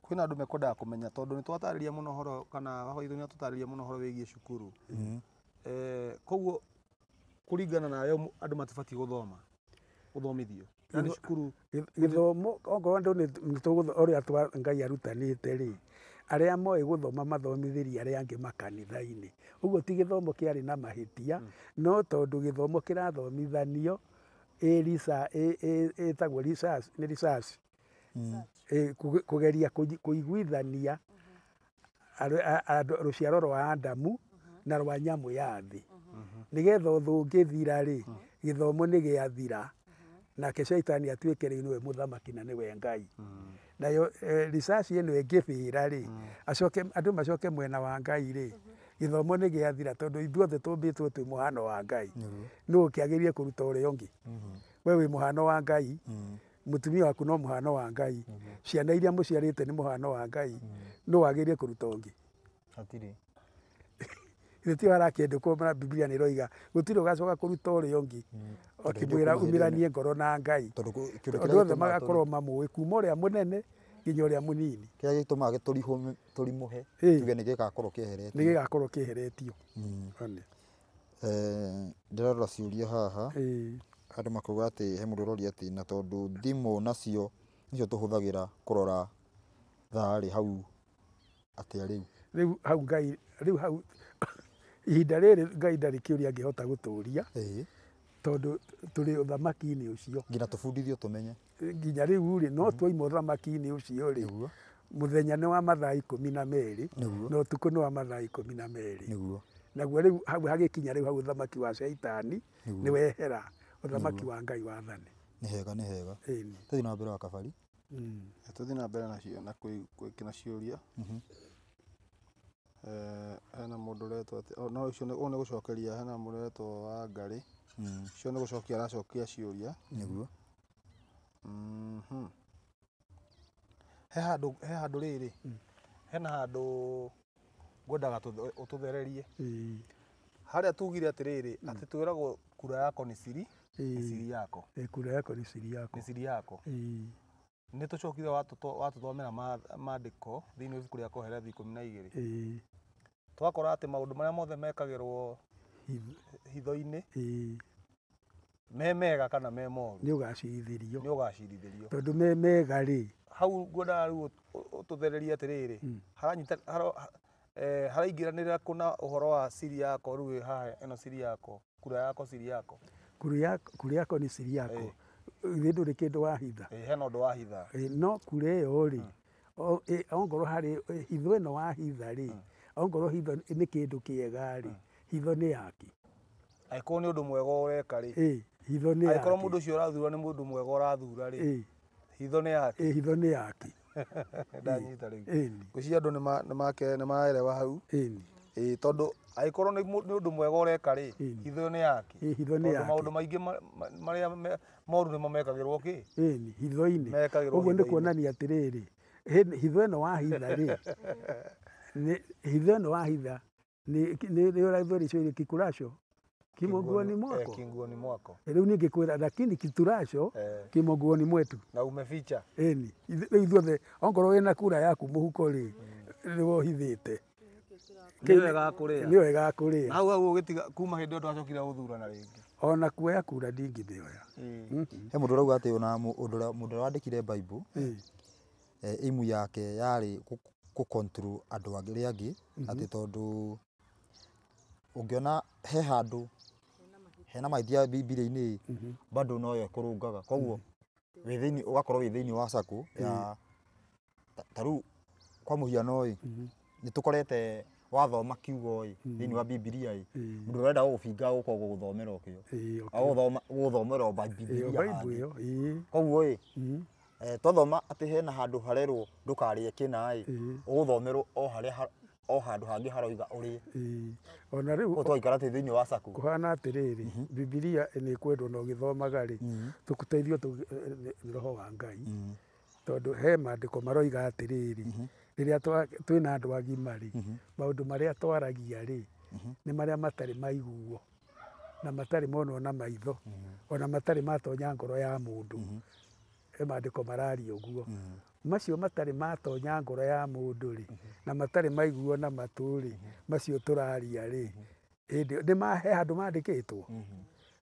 kwĩna andũ mekwendaga kũmenya tondũ nĩ twatarĩria mũno ũhoro kana baba witũ nĩ atũtarĩria mũno ũhoro wĩgiĩ cukuru. Koguo kũringana nawe andũ matibatiĩ gũthoma, gũthomithio. Yaani cukuru gĩthomo okorwo andũ nĩ ũrĩa Ngai arutanĩte rĩ, arĩa moĩ gũthoma mathomithĩrie arĩa angĩ makanitha-inĩ. Ũguo ti gĩthomo kĩarĩ na mahĩtia, no tondũ gĩthomo kĩrathomithanio ĩtagwo research, nĩ research. Kũgeria kũiguithania rũciaro rwa Adamu na rwa nyamũ ya thĩ. Nĩgetha ũthũ ũngĩthira rĩ, gĩthomo nĩ gĩathira. Nake caitani atuĩke rĩu nĩwe mũthamaki na nĩwe Ngai. Nayo research ĩno ĩngĩbĩra rĩ, acoke andũ macoke mwena wa Ngai rĩ, gĩthomo nĩ gĩathira tondũ ithuothe tũmbĩtwo twĩ mũhano wa Ngai. Nũ ũkĩagĩrĩire kũruta ũrĩa ũngĩ? We wĩ mũhano wa Ngai, mũtumia waku no mũhano wa Ngai, ciana iria mũciarĩte nĩ mũhano wa Ngai, nũ wagĩrĩire kũruta ũngĩ? Hatirĩ. Ithe ti harakĩandĩkwo na Bibilia nĩ ĩroiga gũtirĩ ũgacoka kũruta ũrĩa ũngĩ, akĩmwĩra umĩranie ngoro na Ngai. Andũ othe magakorwo mamũĩ kuma ũrĩa mũnene nginya ũrĩa mũnini. Kĩrĩa gĩtũmaga tũrimũhe tuge nĩ gĩgakorwo kĩeheretio. Nĩ gĩgakorwo kĩeheretio. Ndĩrarora ciũria haha. Andũ makauga atĩ he mũndũ ũroria atĩ na tondũ thimũ nacio nĩcio tũhũthagĩra kũrora thaa rĩ, hau atĩa rĩu? Rĩu hau Ngai, rĩu hau ihinda rĩrĩ Ngai ndarĩ kĩũria angĩhota gũtũria tondũ tũrĩ ũthamaki-inĩ ũcio. Nginya tũbundithio tũmenye. Nginya rĩu rĩ, no twaima ũthamaki-inĩ ũcio rĩ, mũthenya nĩ wa mathaa 12 na ũtukũ nĩ wa mathaa 12. Nĩguo. Naguo rĩu hau hagĩkinya rĩu hau ũthamaki wa caitani nĩ wehera, ũthamaki wa Ngai wathane. Nĩ hega nĩ hega. Ĩni. Tũthiĩ na mbere wa kabari. Tũthiĩ na mbere nacio na na ciũria. Hena mũndũ ũretwo atĩ oh, no ũcio ũyũ nĩ gũcokeria, hena mũndũ ũretwo Wangarĩ. Ũcio nĩ gũcokia aracokia ciũria. Nĩguo. He handũ rĩrĩ, hena handũ ngwendaga ũtũthererie. Harĩa tugire atĩrĩrĩ, atĩ twĩragwo kura yako ni siri, ni siri yako. Kura yako ni siri yako. Ni siri yako. Nĩ tũcokire watũthomera maandĩko thĩinĩ wa ibuku rĩa Kohelethu 12. Twakora atĩ maũndũ marĩa mothe mekagĩrwo hitho-inĩ, me mega kana me moru, nĩ ũgacirithĩrio. Nĩ ũgacirithĩrio. Tondũ me mega rĩ. Hau ngwendaga rĩu ũtũthererie atĩrĩrĩ, haranyita haraingĩranĩra kũna ũhoro wa siri yako rĩu haha ĩno siri yako, kura yako siri yako. Kura yako ni siri yako. Ithe ndũrĩ kĩndũ wahitha. Hena ũndũ wahitha. No kura ĩyo rĩ, ongorwo harĩ hitho ĩno wahitha rĩ, ongorwo hitho nĩ kĩndũ kĩega rĩ, hitho nĩ yake. Angĩkorwo nĩ ũndũ mwega ũreka rĩ, hitho nĩ yake. Angĩkorwo mũndũ ũcio ũrathura nĩ mũndũ mwega ũrathura rĩ, hitho nĩ yake. Hitho nĩ yake. Ndanyita rĩu. Ngwĩciria andũ nĩ maelewa hau. Tondũ angĩkorwo nĩ ũndũ mwega ũreka rĩ, hitho nĩ yake. Hitho nĩ yake. Tondũ maũndũ maingĩ marĩa moru nĩmo mekagĩrwo kĩ? Hitho-inĩ. Mekagĩrwo Ũguo nĩ hitho-inĩ. kuonania atĩrĩrĩ, hitho ĩno wahitha rĩ, hitho ĩno wahitha nĩ ũrathũrĩcio kikuraco kimo nguoni mwako. Kinguoni mwako. Rĩu ningĩkwĩra lakini kituraco kimo nguoni mwetu. Na umeficha. Ĩni. Rĩu ithuothe ongorwo wĩna kura yaku mũhuko rĩ, nĩ wohithĩte. Nĩyo ĩgakũrĩa. Nĩyo ĩgakũrĩa. Na hau hau ũgĩtiga kuma hĩndĩ ĩyo ndwacokire gũthurana rĩngĩ. Ona kuoya kura ndingĩmĩoya. He mũndũ ũrauga atĩ ona mũndũ ũrĩa wandĩkire Bible, aimu yake yarĩ gũ control andũ arĩa angĩ, atĩ tondũ ũngĩona he handũ hena mahĩtia Bibilia-inĩ, bado noyo ĩkũrũngaga. Koguo wĩ thĩinĩ, ũgakorwo wĩ thĩinĩ wa circle ya ta rĩu kwa mũhiano ĩ, nĩ tũkorete wathoma kiugo ĩ thĩinĩ wa Bibilia ĩ, mũndũ ũrenda gũgũbinga gũka gũgũthomera ũkĩo. Gũgũthomera o Bibilia handũ. Koguo ĩ, twathoma atĩ hena handũ harerwo ndũkarĩe kĩna ĩ, ũgũthomerwo o harĩa o handũ hangĩ haroiga ũrĩe. Ona rĩu twaikara atĩ thĩinĩ wa circle. Kũhana atĩrĩrĩ, Bibilia nĩ ĩkwendwo na ũgĩthomaga rĩ, tũteithio nĩ Roho wa Ngai. Tondũ he maandĩko maroiga atĩrĩrĩ, rĩrĩa twĩna andũ agima rĩ, maũndũ marĩa twaragia rĩ, nĩ marĩa matarĩ maiguo na matarĩ monwo na maitho, ona matarĩ matonya ngoro ya mũndũ. He maandĩko mararia ũguo. Macio matarĩ matonya ngoro ya mũndũ rĩ, na matarĩ maiguo na matũ rĩ, macio tũraria rĩ, hĩndĩ nĩ he handũ mandĩkĩtwo.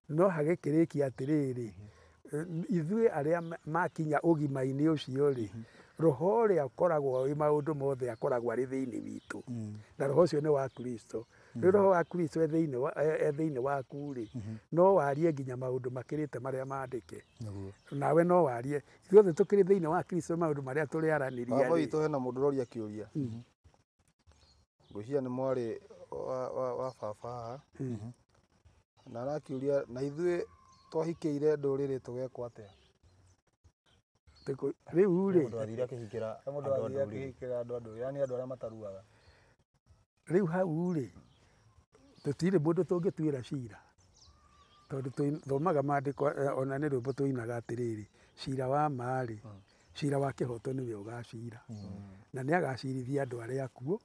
No hagĩkĩrĩkia atĩrĩrĩ, ithuĩ arĩa makinya ũgima-inĩ ũcio rĩ, Roho ũrĩa ũkoragwo wĩ maũndũ mothe akoragwo arĩ thĩinĩ witũ. Na roho ũcio nĩ wa Kristo. Rĩu roho wa Kristo e thĩinĩ waku rĩ, no warie nginya maũndũ makĩrĩte marĩa mandĩke. Nawe no warie. Ithuothe tũkĩrĩ thĩinĩ wa Kristo maũndũ marĩa tũrĩaranĩria Baba rĩ. witũ hena mũndũ ũroria kĩũria. Ngwĩciria nĩ mwarĩ wa baba haha. Na arakĩũria, na ithuĩ twahikĩire ndũrĩrĩ tũgekwo atĩa? Rĩu rĩ, Mũndũ athire akĩhikĩra Mũndũ athire akĩhikĩra andũ a ndũrĩrĩ, yaani andũ arĩa mataruaga. Rĩu hau rĩ, tũtirĩ mũndũ tũngĩtuĩra cira. Tondũ tũthomaga maandĩko ona nĩ rwĩmbo tũinaga atĩrĩrĩ, cira wa ma rĩ, cira wa kĩhoto nĩwe ũgacira. Na nĩ agacirithia andũ arĩa akuũ,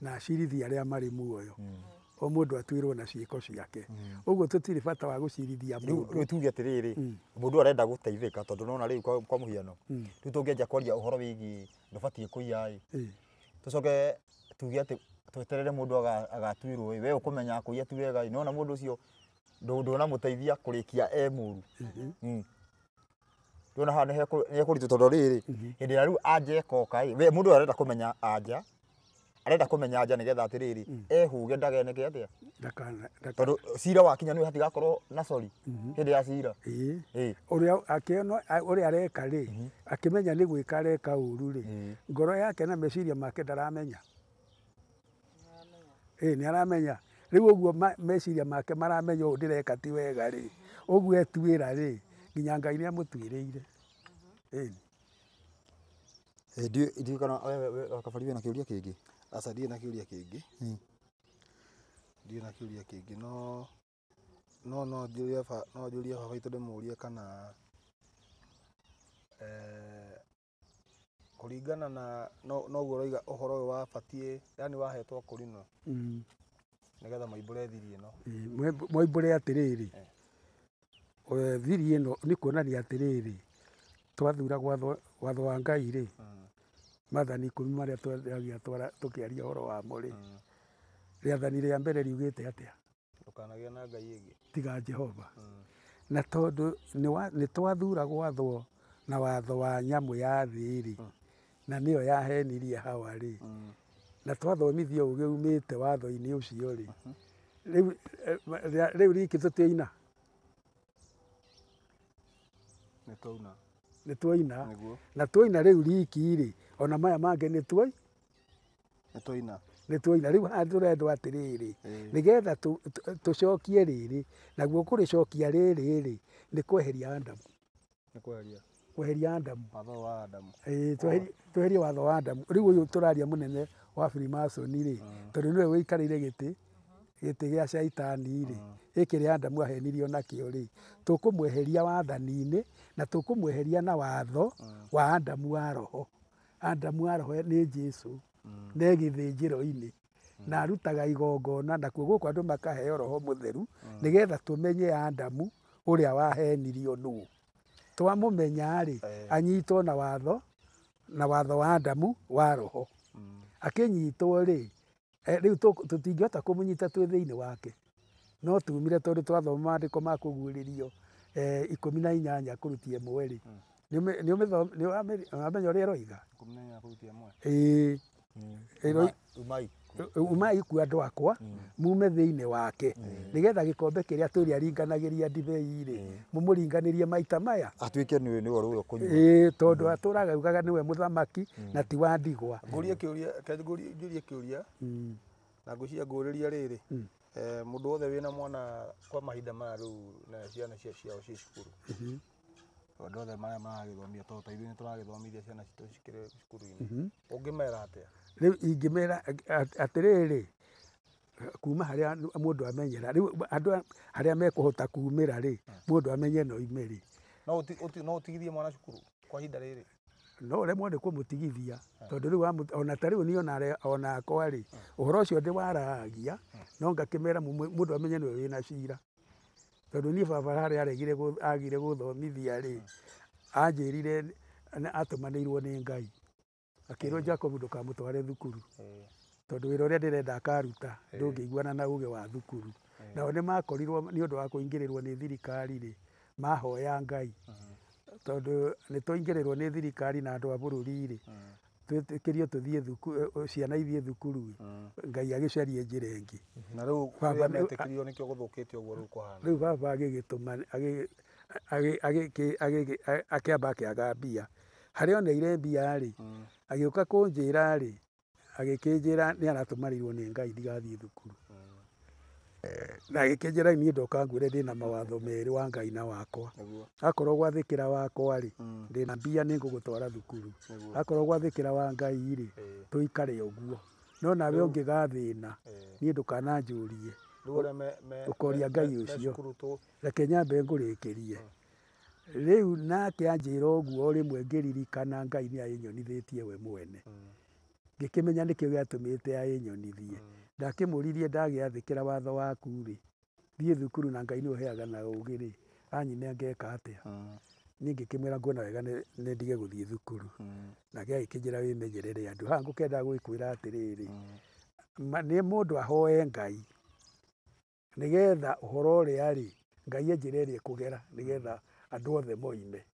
na acirithie arĩa marĩ muoyo. O mũndũ atuĩrwo na ciĩko ciake. Ũguo tũtirĩ bata wa gũcirithia mũndũ. Rĩu tuge atĩrĩrĩ, mũndũ arenda gũteithĩka tondũ nona rĩu kwa mũhiano, rĩu tũngĩanjia kwaria ũhoro wĩgiĩ ndũbatiĩ kũiya ĩ, tũcoke tuge atĩ tweterere mũndũ agatuĩrwo ĩ, we ũkũmenya kũiya ti wega ĩ, nĩwona mũndũ ũcio ndũnamũteithia kũrĩkia e mũru. Ndĩrona haha nĩ hekũritũ tondũ rĩrĩ, hĩndĩ ĩrĩa rĩu anja ĩkoka ĩ, we mũndũ arenda kũmenya anja, arenda kũmenya anja nĩgetha atĩrĩrĩ, ehũge ndageneke atĩa? Tondũ cira wakinya nĩwe hatigakorwo na sorry hĩndĩ ya cira. Ũrĩa akĩona ũrĩa areka rĩ, akĩmenya nĩ gwĩka areka ũru rĩ, ngoro yake na meciria make ndaramenya. Nĩ aramenya. Rĩu ũguo meciria make maramenya ũũ ndĩreka ti wega rĩ, ũguo etuĩra rĩ, Nginya Ngai nĩ amũtuĩrĩire. Ĩni. Ndiũĩ kana we Kabari wĩna kĩũria kĩngĩ? Aca ndirĩ na kĩũria kĩngĩ. Ndirĩ na kĩũria kĩngĩ no no no njũrie no njũrie baba witũ ndĩmũrie kana kũringana na noguo ũroiga ũhoro ũyũ wabatiĩ yani wahetwo kũrinũ nĩgetha maimbũre thiri ĩno. Moimbũre atĩrĩrĩ, thiri ĩno nĩ kuonania atĩrĩrĩ, twathura watho wa Ngai rĩ, maathani 10 marĩa twaragia tũkĩaria ũhoro wamo rĩ, rĩathani rĩa mbere riugĩte atĩa? Ndũkanagĩe na Ngai ĩngĩ tiga Jehova. Na tondũ nĩ twathura gwathwo na watho wa nyamũ ya thĩ rĩ, na nĩyo yahenirie Hawa rĩ, na twathomithio ũgĩ umĩte watho-inĩ ũcio rĩ, rĩu riki tũtiaina. Nĩ twaina. Na twaina rĩu riki rĩ, ona maya mangĩ nĩ twaina. Nĩ twaina. Rĩu haha tũrendwo atĩrĩrĩ, nĩgetha tũcokie rĩrĩ, naguo kũrĩcokia rĩrĩ rĩ, nĩ kweheria Adamu. Nĩ kweheria. Kweheria Adamu. Watho wa Adamu. Tweherie watho wa Adamu. Rĩu ũyũ tũraria mũnene wa Freemason rĩ, tondũ nĩwe wĩikarĩire gĩtĩ gĩa caitani rĩ, ĩkĩrĩa Adamu ahenirio nakĩo rĩ, tũkũmweheria wathani-inĩ na tũkũmweheria na watho wa Adamu wa roho. Adamu wa roho nĩ Jesu ne gĩthĩnjĩro-inĩ na arutaga igongona, nakuo gũkũ andũ makaheo roho mũtheru nĩgetha tũmenye Adamu ũrĩa wahenirio nũ. Twamũmenya rĩ, anyitwo na watho wa Adamu wa roho. Akĩnyitwo rĩ, rĩu tũtingĩhota kũmũnyita twĩ thĩinĩ wake, no tumire tondũ twathoma maandĩko ma kũguũrĩrio 18 kũrutia 1 rĩ, nĩũramenya ũrĩa ĩroiga? 18 kũrutia 1. Ĩĩ, umai kuo andũ akwa, mume thĩinĩ wake, nĩgetha gĩkombe kĩrĩa tũrĩa ringanagĩria ndibei rĩ, mũmũringanĩrie maita maya atuĩke nĩwe ũrĩa ũkũnyua. Ĩĩ, tondũ atũraga augaga nĩwe mũthamaki na ti wa ndigwa. Ngũrie kĩũria, njũrie kĩũria na ngwĩciria ngũrĩria rĩrĩ, mũndũ wothe wĩna mwana kwa mahinda maya rĩu na ciana ciao ciĩ cukuru, andũ othe marĩa maragĩthomia, tondũ ta ithuĩ nĩ tũragĩthomithia ciana citũ cikĩrĩ cukuru-inĩ, ũngĩmera atĩa? Rĩu ingĩmera atĩrĩrĩ, kuma harĩa mũndũ amenyera, rĩu andũ harĩa mekũhota kumĩra rĩ, mũndũ amenye no ime rĩ. No ũtigithie mwana cukuru kwa ihinda rĩrĩ? No ũremwo nĩ kũmũtigithia, tondũ rĩu ona ta rĩu niĩ ona akwa rĩ, ũhoro ũcio ndĩwaragia, no ngakĩmera mũndũ amenye nĩwe wĩna cira. Tondũ niĩ baba harĩa aregire agire gũthomithia rĩ, anjĩrire atũmanĩirwo nĩ Ngai. Akĩrwo Jacob ndũkamũtware thukuru, tondũ wĩra ũrĩa ndĩrenda akaruta ndũngĩiguana na ũgĩ wa thukuru. Nao nĩ makorirwo nĩ ũndũ wa kũingĩrĩrwo nĩ thirikari rĩ, mahoya Ngai, tondũ nĩ twaingĩrĩrwo nĩ thirikari na andũ a bũrũri rĩ, twĩtĩkĩrio tũthiĩ thukuru, ciana ithiĩ thukuru, Ngai agĩcarie njĩra ĩngĩ. Na rĩu rĩrĩa metĩkĩrio nĩkĩo gũthũkĩte ũguo rĩu kũhana. Rĩu baba agĩgĩtũma akĩamba akĩaga mbia. Harĩa oneire mbia rĩ, agĩũka kũnjĩra rĩ, agĩkĩnjĩra nĩ aratũmanĩirwo nĩ Ngai ndigathiĩ thukuru. Na agĩkĩnjĩra niĩ ndoka ngwĩre ndĩna mawatho merĩ wa Ngai na wakwa. Akorwo gwathĩkĩra wakwa rĩ, ndĩna mbia nĩ ngũgũtwara thukuru. Akorwo gwathĩkĩra wa Ngai rĩ, tũikare ũguo. No nawe ũngĩgathĩna, niĩ ndũkananjũrie. Ũkoria Ngai ũcio. Reke nyambe ngũrĩkĩrie. Rĩu nake anjĩra ũguo rĩmwe ngĩririkana Ngai nĩ aĩnyonithĩtie we mwene. Ngĩkĩmenya nĩkĩo gĩatũmĩte aĩnyonithie. Ndakĩmũririe ndagĩathĩkĩra watho waku rĩ, thiĩ thukuru na Ngai nĩwe ũheaga na ũgĩ rĩ, anyine ngeka atĩa? Niĩ ngĩkĩmwĩra nguona wega nĩ ndige gũthiĩ thukuru. Nake agĩkĩnjĩra wĩmenyerere andũ. Haha ngũkĩenda gwĩkwĩra atĩrĩrĩ, nĩ mũndũ ahoe Ngai nĩgetha ũhoro ũrĩa rĩ, Ngai enjĩra ĩrĩa ĩkũgera nĩgetha andũ othe moime.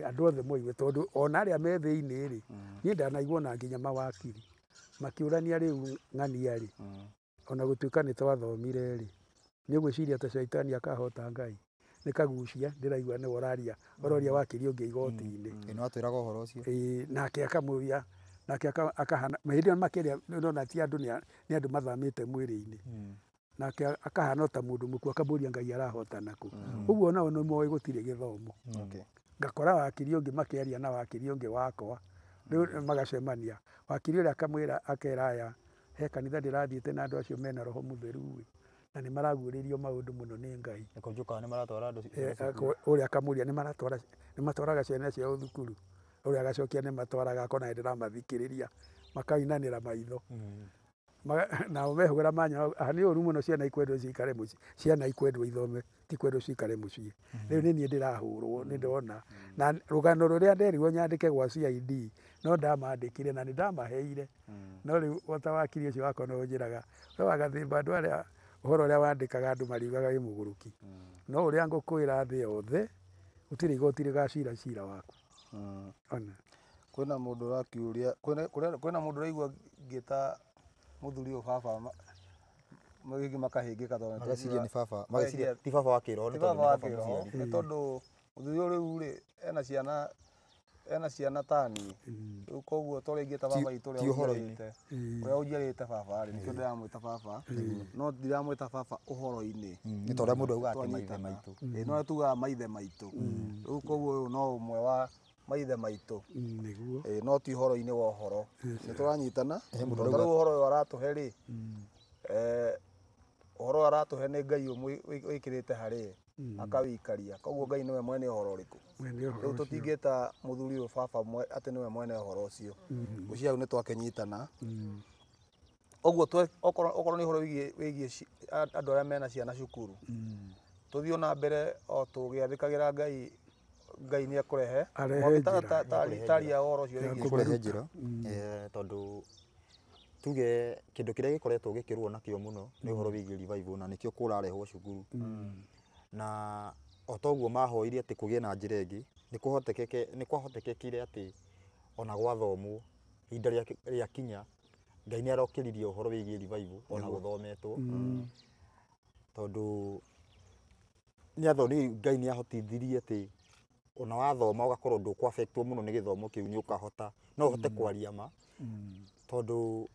Andũ othe moime, tondũ ona arĩa me thĩinĩ rĩ, niĩ ndanaigua ona nginya mawakiri makĩũrania rĩu ng'ania rĩ, ona gũtuĩka nĩ twathomire rĩ, nĩ ũgwĩciria ta caitani akahota Ngai? Nĩ kagucia ndĩraigua nĩwe ũraria, ũroria wakiri ũngĩ igoti-inĩ. Ĩ no atwĩraga ũhoro ũcio. Ĩ, nake akamũria, nake akahana hĩndĩ ĩyo makĩria nĩndona ti andũ nĩ andũ mathamĩte mwĩrĩ-inĩ. Nake akahana o ta mũndũ mũkuũ akamũria Ngai arahotana kũ. Ũguo nao nĩ moĩ gũtirĩ gĩthomo. Ngakora wakiri ũngĩ makĩaria na wakiri ũngĩ wakwa, rĩu magacemania. Wakiri ũrĩa akamwĩra akera aya, he kanitha ndĩrathiĩte na andũ acio mena roho mũtheru ĩ, na nĩ maraguũrĩrio maũndũ mũno nĩ Ngai. Nĩkũnjũkaga nĩ maratwara andũ Ũrĩa akamũria nĩ matwaraga ciana ciao thukuru. Ũrĩa agacokia nĩ matwaraga akona nĩndĩramathikĩrĩria, makainanĩra maitho. Nao mehũgũra manyona, nĩ ũru mũno ciana ikwendwo cikare mũciĩ, ciana ikwendwo ithome, ti kwendwo cikare mũciĩ. Rĩu nĩ niĩ ndĩrahũrwo, nĩ ndona. Na rũgano rũrĩa nderirwo nyandĩke gwa CID, no ndamandĩkire na nĩ ndamaheire. No rĩu o ta wakiri ũcio wakwa no ũnjĩraga, we wagathĩmba andũ arĩa ũhoro ũrĩa wandĩkaga andũ mariugaga wĩ mũgũrũki. No ũrĩa ngũkwĩra thĩ yothe, gũtirĩ igoti rĩgacira cira waku. Ona. Kwĩna mũndũ ũrakĩũria, kwĩna mũndũ ũraigua ngĩta mũthuri ũyũ baba rĩngĩ makahĩngĩka tondũ Mageciria nĩ baba, mageciria ti baba wa kĩroho, ti nĩ tondũ baba wa nĩ baba kĩroho, mũciari. nĩ tondũ mũthuri ũyũ rĩu rĩ ena ciana ta niĩ. Rĩu koguo to rĩngĩ ta baba witũ ũrĩa ti ũhoro-inĩ. ũnjiarĩte, ũrĩa ũnjiarĩte baba rĩ, nĩkĩo ndĩramwĩta baba, no ndiramwĩta baba ũhoro-inĩ. Nĩ ta ũrĩa mũndũ augaga atĩ maithe Twanyitana. maitũ. Ĩĩ, no tugaga maithe maitũ. Rĩu koguo ũyũ no ũmwe wa maithe maitũ. Nĩguo. Ĩĩ, no ti ũhoro-inĩ wa ũhoro. Nĩ tũranyitana? Mũndũ Tondũ rĩu ũhoro ũyũ aratũhe rĩ, ũhoro ũyũ aratũhe nĩ Ngai wĩkĩrĩte harĩ ye, akawĩikaria. Koguo Ngai nĩwe mwene ũhoro ũrĩkũ. Mwene ũhoro Rĩu ũcio. tũtingĩta mũthuri ũyũ baba atĩ nĩwe mwene ũhoro ũcio. Ngwĩciria hau nĩ twakĩnyitana. Ũguo okorwo nĩ ũhoro wĩgiĩ andũ arĩa mena ciana cukuru, tũthiĩ na mbere o tũgĩathĩkagĩra Ngai, Ngai nĩ ekũrehe. Arehe njĩra. Taria ũhoro ũcio wĩgiĩ Ekũrehe njĩra. Tondũ tuge kĩndũ kĩrĩa gĩkoretwo gĩkĩrũo nakĩo mũno nĩ ũhoro wĩgiĩ revival, na nĩkĩo kũrarehwo cukuru. Na o toguo mahoire atĩ kũgĩe na njĩra ĩngĩ, nĩ kwahotekekire atĩ ona gwathomwo ihinda rĩakinya Ngai nĩ arokĩririe ũhoro wĩgiĩ revival ona gũthometwo. Tondũ nĩ athoni Ngai nĩ ahotithirie atĩ ona wathoma ũgakorwo ndũkũ-affectwo mũno nĩ gĩthomo kĩu, nĩ ũkahota, no ũhote kwaria ma. Tondũ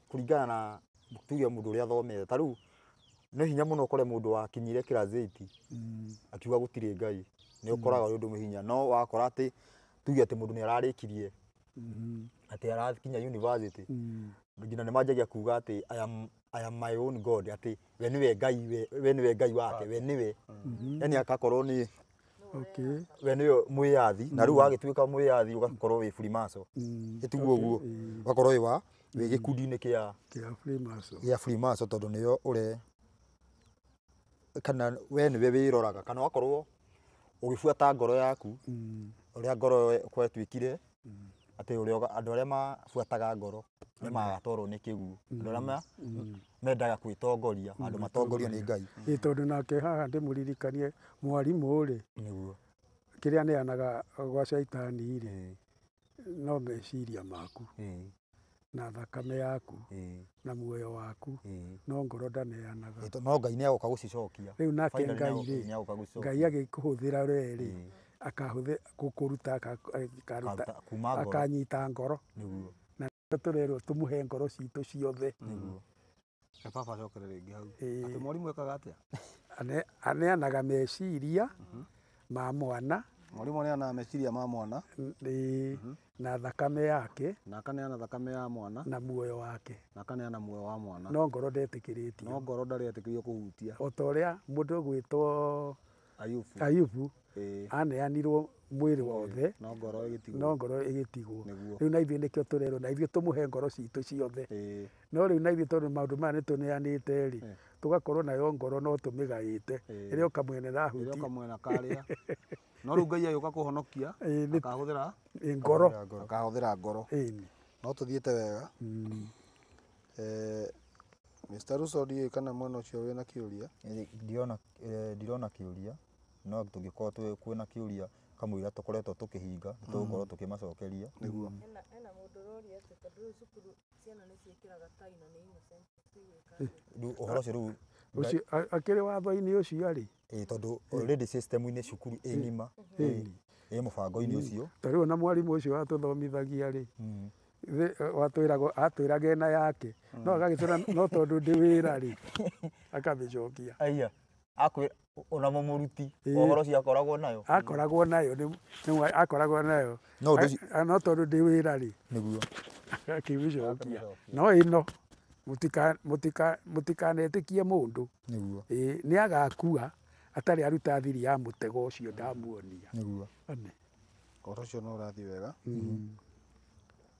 kũringana na tuge mũndũ ũrĩa athomete, ta rĩu nĩ hinya mũno ũkore mũndũ wakinyire class 8 akiuga gũtirĩ Ngai, nĩ ũkoraga ũrĩ ũndũ hinya. No wakora atĩ tuge atĩ mũndũ nĩ ararĩkirie atĩ arakinya university, nginya nĩ manjagia kuga atĩ I am my own God, atĩ we nĩwe Ngai, we nĩwe Ngai wake, we nĩwe. Yani akakorwo nĩ we nĩwe mwĩyathi, na rĩu wagĩtuĩka mwĩyathi ũgakorwo wĩ Freemason. Ĩtiguo ũguo, ũgakorwo wĩ wa wĩ gĩkundi-inĩ kĩa Freemason. Gĩa Freemason, tondũ nĩyo ũre kana we nĩwe wĩroraga, kana ũgakorwo ũgĩbuata ngoro yaku, ũrĩa ngoro gwatuĩkire atĩ ũrĩa andũ arĩa mabuataga ngoro nĩ magatwarwo nĩ kĩguũ, andũ arĩa mendaga gwĩtongoria, andũ matongorio nĩ Ngai. Ĩ tondũ nake haha ndĩmũririkanie mwarimũ rĩ, nĩguo kĩrĩa aneanaga gwa caitani rĩ, no meciria maku na thakame yaku na muoyo waku, no ngoro ndaneanaga. No Ngai nĩ agoka gũcicokia. Rĩu nake Ngai rĩ, Ngai agĩkũhũthĩra we rĩ, akahũthĩra gũkũruta, akanyita ngoro. Nĩguo. Na tũrerwo tũmũhe ngoro citũ ciothe. Nĩguo. Baba acokere rĩngĩ hau. Atĩ mwarimũ ekaga atĩa? Aneanaga meciria ma mwana. Mwarimũ aneanaga meciria ma mwana. Na thakame yake. Na akaneana thakame ya mwana. Na muoyo wake. Na akaneana muoyo wa mwana. No ngoro ndetĩkĩrĩtio. No ngoro ndarĩ etĩkĩrio kũhutia. O ta ũrĩa mũndũ ũgwĩtwo Ayubu. Ayubu aneanirwo mwĩrĩ wothe, no ngoro ĩgĩtigwo. No ngoro ĩgĩtigwo. Rĩu na ithuĩ nĩkĩo tũrerwo na ithuĩ tũmũhe ngoro citũ ciothe. No rĩu na ithuĩ tondũ maũndũ maya nĩtũneanĩte rĩ, tũgakorwo nayo ngoro no tũmĩgaĩte. Ĩrĩa ũka mwena ĩrahutia. Ĩrĩa ũka mwena karĩa. No rĩu Ngai agĩũka kũhonokia, akahũthĩra ngoro. Akahũthĩra ngoro. No tũthiĩte wega. Mr. Russo, ndiũĩ kana mwena ũcio wĩna kĩũria. Ndirona kĩũria, no tũngĩkorwo kwĩna kĩũria kamũira tũkoretwo tũkĩhinga, nĩtũgũkorwo tũkĩmacokeria. Nĩguo. Hena mũndũ ũroria atĩ tondũ rĩu cukuru ciana nĩ ciĩkĩraga tai na nĩ innocent cigwĩka Rĩu ũhoro ũcio rĩu Ũcio akĩrĩ watho-inĩ ũcio rĩ. Tondũ already system-inĩ cukuru ĩ ng'ima, ĩ mũbango-inĩ ũcio. Ta rĩu ona mwarimũ ũcio watũthomithagia rĩ, Watwĩraga atwĩraga ena yake no agagĩtwĩra no tondũ ndĩ wĩra rĩ akamĩcokia. Aya akwĩ ona mũmũruti ũhoro ũcio akoragwo nayo. Akoragwo nayo nĩ akoragwo nayo No ũndũ ũcio no tondũ ndĩ wĩra rĩ nĩguo akĩmĩcokia. No ĩno mũtikanetĩkie mũndũ. Nĩguo. Nĩ agakua atarĩ aruta thiri ya mũtego ũcio ndamuonia. Nĩguo. Ũhoro ũcio no ũrathiĩ wega.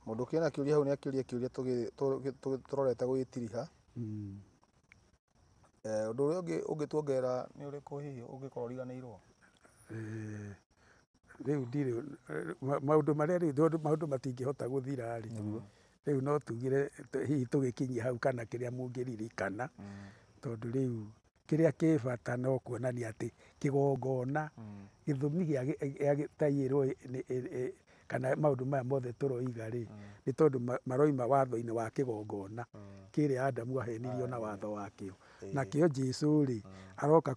Mũndũ ũkĩona kĩũria hau nĩ akĩũria kĩũria tũrorete gũgĩtiriha. Ũndũ ũrĩa ũngĩ ũngĩtuongerera nĩ ũrĩkũ hihi ũngĩkorwo ũriganĩirwo? Rĩu ndirĩ maũndũ marĩa rĩu tondũ maũndũ matingĩhota gũthira rĩ. Rĩu no tugire hihi tũgĩkinyie hau kana kĩrĩa mũngĩririkana tondũ rĩu kĩrĩa kĩ bata no kuonania atĩ kĩgongona gĩthũmi gĩa taiyĩrwo kana maũndũ maya mothe tũroiga rĩ nĩ tondũ maroima watho-inĩ wa kĩgongona kĩrĩa Adamu ahenirio na watho wakĩo. Nakĩo Jesũ rĩ aroka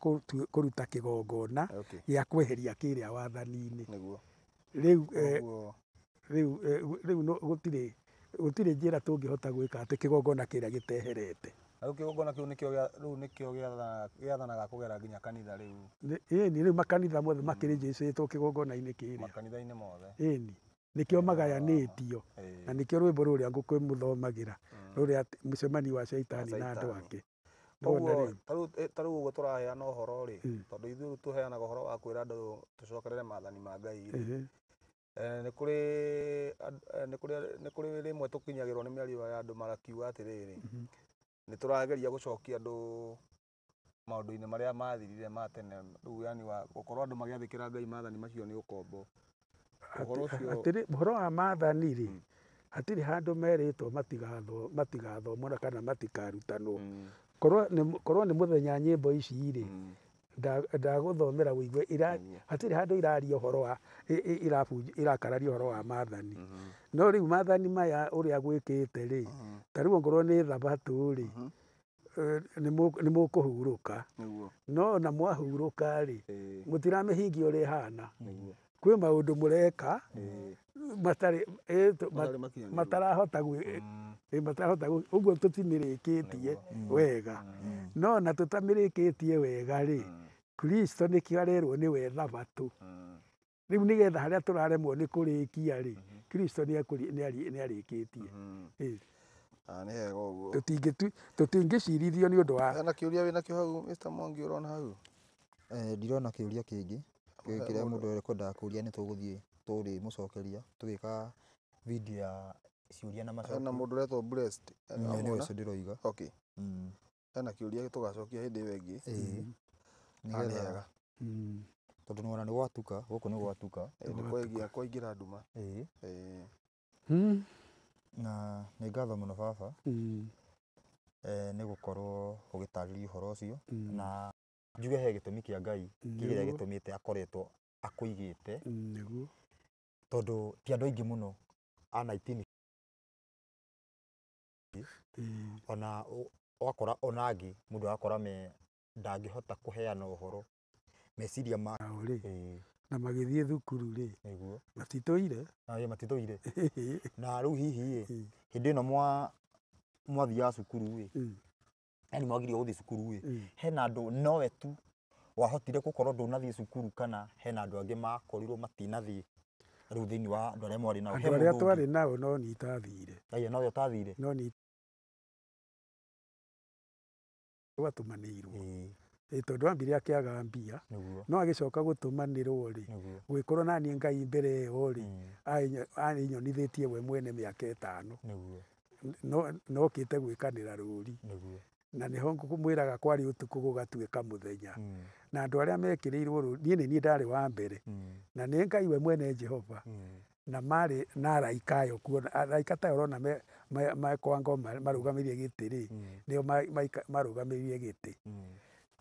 kũruta kĩgongona gĩa kweheria kĩrĩa wathani-inĩ. Rĩu rĩu gũtirĩ gũtirĩ njĩra tũngĩhota gwĩka atĩ kĩgongona kĩrĩa gĩteherete. Rĩu kĩgongona kĩu nĩkĩo rĩu nĩkĩo gĩathanaga kũgera nginya kanitha rĩu. Ĩni rĩu makanitha mothe makĩrĩnjĩcĩtwo kĩgongona-inĩ kĩrĩa. Makanitha-inĩ mothe. Ĩni nĩkĩo magayanĩtio na nĩkĩo rwĩmbo rũrĩa ngũkwĩmũthomagĩra rũrĩa mũcemanio wa caitani na andũ ake. Koguo ta rĩu ũguo tũraheana ũhoro rĩ tondũ ithuĩ rĩu tũheanaga ũhoro wa kwĩra andũ tũcokerere maathani ma Ngai rĩ. Nĩ kũrĩ rĩmwe tũkinyagĩrwo nĩ mĩario ya andũ marakiuga atĩrĩrĩ nĩ tũrageria gũcokia andũ maũndũ-inĩ marĩa mathirire ma tene rĩu yani gũkorwo andũ magĩathĩkĩra Ngai maathani macio nĩ ũkombo. Atĩrĩ ũhoro wa maathani rĩ hatirĩ handũ merĩtwo matigathomwo kana matikarutanwo. Korwo nĩ mũthenya nyĩmbo ici rĩ ndagũthomera ũigue hatirĩ handũ iraria ũhoro wa irakararia ũhoro wa maathani. No rĩu maathani maya ũrĩa gwĩkĩte rĩ ta rĩu ongorwo nĩ thabatũ rĩ nĩ mũkũhurũka no na mwahurũka rĩ mũtiramĩhingia ũrĩa ĩhana. Kwĩ maũndũ mũreka matarahota ũguo tũtimĩrĩkĩtie wega. No na tũtamĩrĩkĩtie wega rĩ Kristo nĩkĩo arerwo nĩwe thabatũ. Rĩu nĩgetha harĩa tũraremwo nĩ kũrĩkia rĩ Kristo nĩarĩkĩtie. Nĩ wega ũguo. Tũtingĩcirithio nĩ ũndũ wa hena kĩũria wĩnakĩo hau Mr. Mwangi ũrona hau? Ndirona kĩũria kĩngĩ kĩrĩa mũndũ ekwendaga kũũria nĩ tũgũthiĩ tũrĩmũcokeria tũgĩka video ya ciũria na macokio. Hena mũndũ ũretwo Blessed. Nĩ ũcio ndĩroiga. Okay. Hena kĩũria tũgacokia hĩndĩ ĩyo ĩngĩ. Nĩgetha tondũ nĩwona nĩ gwatuka gũkũ nĩ gwatuka. Nĩ kwaingĩra nduma. Na nĩ ngatho mũno baba nĩ gũkorwo ũgĩtarĩria ũhoro ũcio na njuge he gĩtũmi kĩa Ngai kĩrĩa gĩtũmĩte akoretwo akũigĩte nĩguo tondũ ti andũ aingĩ mũno a 19 ona ũgakora ona angĩ mũndũ agakora me ndangĩhota kũheana ũhoro meciria ma rĩ na magĩthiĩ thukuru rĩ nĩguo matitũire matitũire na rĩu hihi ĩ hĩndĩ ĩno mwathiaga cukuru ĩ yani mwagirio gũthiĩ cukuru ĩ hena andũ nowe tu wahotire gũkorwo ndũnathiĩ cukuru kana hena andũ angĩ makorirwo matinathiĩ rĩu thĩinĩ wa andũ arĩa mwarĩ nao? Andũ arĩa twarĩ nao no niĩ itathire. Aya nowe ũtathire? No niĩ gwatũmanĩirwo tondũ ambire akĩaga mbia no agĩcoka gũtũmanĩrwo rĩ gwĩkorwo naniĩ Ngai mbere ĩyo rĩ anyonithĩtie we mwene mĩaka 5 nokĩte gwĩkanĩra rũri na nĩho ngũmwĩraga kwarĩ ũtukũ gũgatuĩka mũthenya na andũ arĩa mekĩrĩirwo rũri niĩ nĩ niĩ ndarĩ wa mbere na nĩ Ngai we mwene Jehova na marĩ na araika ayo kuona araika tayo ũrona mekwango marũgamĩrie gĩtĩ rĩ nĩo marũgamĩrie gĩtĩ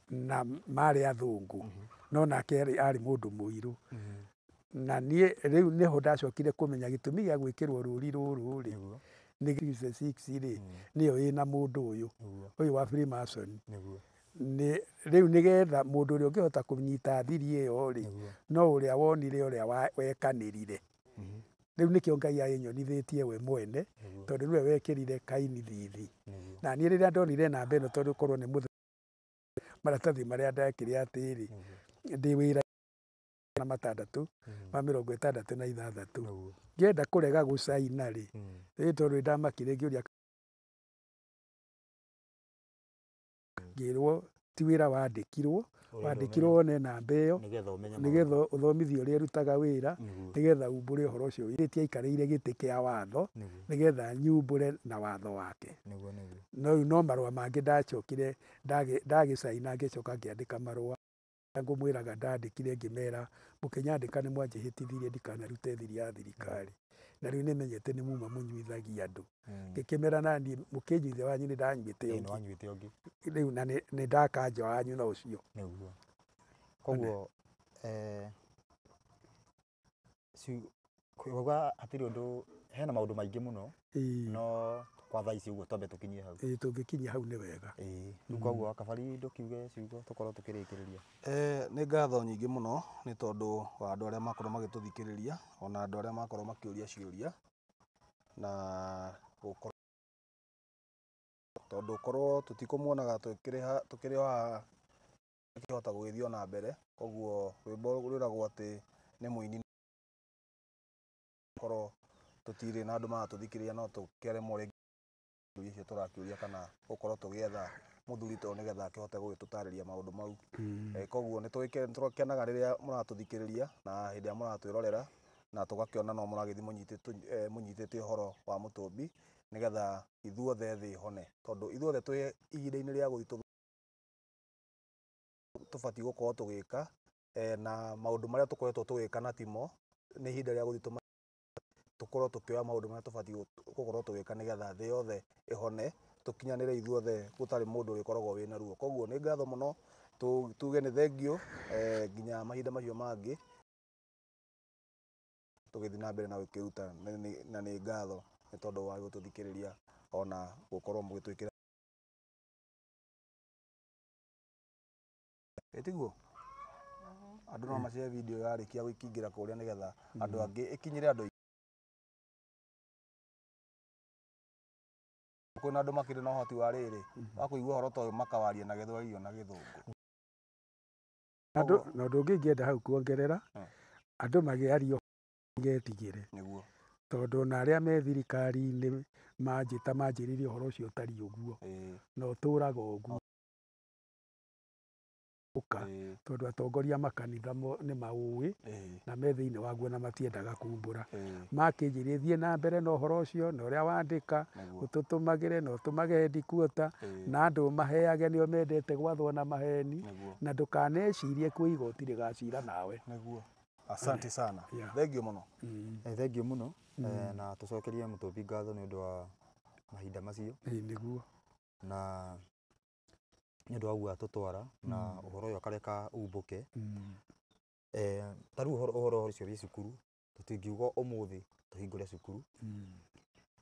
na marĩ athũngũ no nake arĩ mũndũ mũirũ na niĩ rĩu nĩho ndacokire kũmenya gĩtũmi gĩa gwĩkĩrwo rũri rũrũ rĩ nĩ 66 rĩ nĩyo ĩna mũndũ ũyũ ũyũ wa Freemason nĩ rĩu nĩgetha mũndũ ũrĩa ũngĩhota kũnyita thiri ĩyo rĩ no ũrĩa wonire ũrĩa wekanĩrire. Rĩu nĩkĩo Ngai aĩnyonithĩtie we mwene, tondũ nĩwe wekĩrire Kaini thithi. Na niĩ rĩrĩa ndonire namba ĩno, tondũ korwo nĩ mũthenya maratathi marĩa ndekire atĩrĩ, ndĩ wĩra na matandatũ ma 66, ngĩenda kũrega gũcaina rĩ, ĩ tondũ nĩndamakire ngĩũria, ngĩrwo ti wĩra wandĩkirwo, wandĩkirwo wone namba ĩyo nĩgetha ũthomithie ũrĩa ĩrutaga wĩra, nĩgetha umbũre ũhoro ũcio. Ĩtiaikarĩire gĩtĩ kĩa watho nĩgetha nyumbũre na watho wake. No rĩu no marũa mangĩ ndacokire ndagĩcaina, ngĩcoka ngĩandĩka marũa ngũmwĩraga ndandĩkire ngĩmera mũkĩnyandĩka nĩ mwanjĩhĩtithirie ndikanarute thiri ya thirikari, na rĩu nĩmenyete nĩ muma mũnyuithagia andũ. Ngĩkĩmera naniĩ mũkĩnyuithia wanyu nĩ ndanyuĩte ũngĩ rĩu, na nĩ ndakanja wanyu na ũcio. Nĩguo. Koguo kuga hatirĩ ũndũ, hena maũndũ maingĩ mũno, no kwa thaa ici ũguo twambe tũkinyie hau. Ĩĩ, tũngĩkinyia hau nĩ wega. Ĩĩ, rĩu koguo Kabari ndũkiuge ciugo tũkorwo tũkĩrĩkĩrĩria. Nĩ ngatho nyingĩ mũno nĩ tondũ wa andũ arĩa makorwo magĩtũthikĩrĩria, ona andũ arĩa makorwo makĩũria ciũria, na gũkorwo tondũ korwo tũtikũmuonaga tũkĩrĩ o haha tũkĩhota gũgĩthiĩ ona mbere. Koguo rwĩmbo rwĩragwo atĩ nĩ mũini, korwo tũtirĩ na andũ maratũthikĩrĩria no tũkĩremwo rĩngĩ ciũria icio tũrakĩũria, kana gũkorwo tũgĩetha mũthuri to nĩgetha akĩhote gũgĩtũtarĩria maũndũ mau. Koguo nĩ tũkenaga rĩrĩa mũratũthikĩrĩria na hĩndĩ ĩrĩa mũratwĩrorera, na tũgakĩona no mũragĩthiĩ mũnyitĩte ũhoro wa Mũtũmbi, nĩgetha ithuothe thĩ ĩhone, tondũ ithuothe twĩ ihinda-inĩ rĩa gũthiĩ tũbatiĩ gũkorwo tũgĩka, na maũndũ marĩa tũkoretwo tũgĩka na timo, nĩ ihinda rĩa gũthiĩ tũkorwo tũkĩoya maũndũ marĩa tũbatiĩ gũkorwo tũgĩka nĩgetha thĩ yothe ĩhone, tũkinyanĩre ithuothe, gũtarĩ mũndũ ũrĩkoragwo wĩna ruo. Koguo nĩ ngatho mũno, tuge nĩ thengiũ nginya mahinda macio mangĩ tũgĩthiĩ na mbere na gũkĩruta, na nĩ ngatho nĩ tondũ wa gũtũthikĩrĩria ona gũkorwo mũgĩtwĩkĩra. Ĩtiguo andũ no macare video yarĩkia gũkĩingĩra kũrĩa nĩgetha andũ angĩ ĩkinyĩre andũ aingĩ. Kwĩna andũ makĩrĩ na ũhoti wa rĩrĩ wa kũigua ũhoro ta ũyũ makawaria na Gĩthwaĩri ona Gĩthũngũ. Na ũndũ ũngĩ ingĩenda hau kuongerera, andũ magĩaria getigĩre, nĩguo, tondũ ona arĩa me thirikari-inĩ manjĩta manjĩrĩrie ũhoro ũcio ũtariĩ ũguo, na ũtũraga ũguo ũka, tondũ atongoria makanitha nĩ maũĩ na me thĩinĩ waguo na matiendaga kumbũra. Makĩnjĩrire thiĩ na mbere na ũhoro ũcio na ũrĩa wandĩka, ũtũtũmagĩre na ũtũmage headquarter, na andũ maheage nĩo mendete gwathwo na maheni, na ndũkanecirie kwĩ igoti rĩgacira nawe. Nĩguo. Asante sana. Thengiũ mũno. Thengiũ mũno, na tũcokerie Mũtũmbi ngatho nĩ ũndũ wa mahinda macio. Nĩguo. Na nĩ ũndũ wa ũguo atũtwara na ũhoro ũyũ akareka umbũke. Ta rĩu ũhoro ũcio wĩ cukuru, tũtingiuga ũmũthĩ tũhingũre cukuru,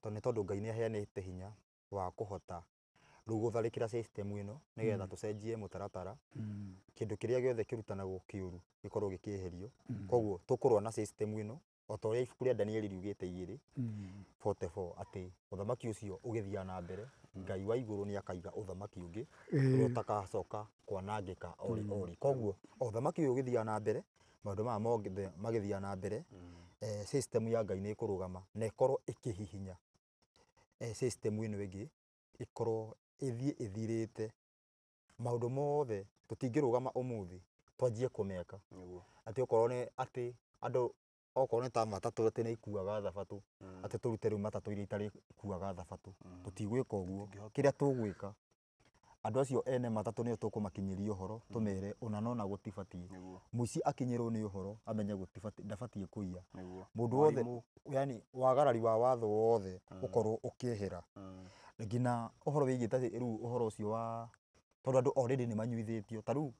tondũ nĩ tondũ Ngai nĩ aheanĩte hinya wa kũhota rĩu gũtharĩkĩra system ĩno nĩgetha tũcenjie mũtaratara, kĩndũ kĩrĩa gĩothe kĩrutanagwo kĩũru gĩkorwo gĩkĩeherio. Koguo tũkũrũa na system ĩno o ta ũrĩa ibuku rĩa Danieli riugĩte 2:44 atĩ ũthamaki ũcio ũgĩthiaga na mbere, Ngai wa igũrũ nĩ akaiga ũthamaki ũngĩ ũrĩa ũtagacoka kwanangĩka orĩ orĩ. Koguo ũthamaki ũyũ ũgĩthiaga na mbere, maũndũ maya mothe magĩthiaga na mbere, system ya Ngai nĩ ĩkũrũgama na ĩkorwo ĩkĩhihinya system ĩno ĩngĩ ĩkorwo ĩthiĩ ĩthirĩte. Maũndũ mothe tũtingĩrũgama ũmũthĩ twanjie kũmeka, atĩ okorwo nĩ atĩ andũ okorwo nĩ ta matatũ atĩ nĩ ikuaga thabatũ, atĩ tũrute rĩu matatũ iria itarĩ ikuaga thabatũ, tũtigwĩka ũguo. Kĩrĩa tũgwĩka, andũ acio ene matatũ nĩo tũkũmakinyĩria ũhoro, tũmere ũna na ũna gũtibatiĩ. Mũici akinyĩrwo nĩ ũhoro amenye gũtibatiĩ, ndabatiĩ kũiya. Mũndũ wothe, yani wagarari wa watho wothe ũkorwo ũkĩehera. Nginya ũhoro wĩgiĩ ta rĩu ũhoro ũcio wa tondũ andũ already nĩ manyuithĩtio, ta rĩu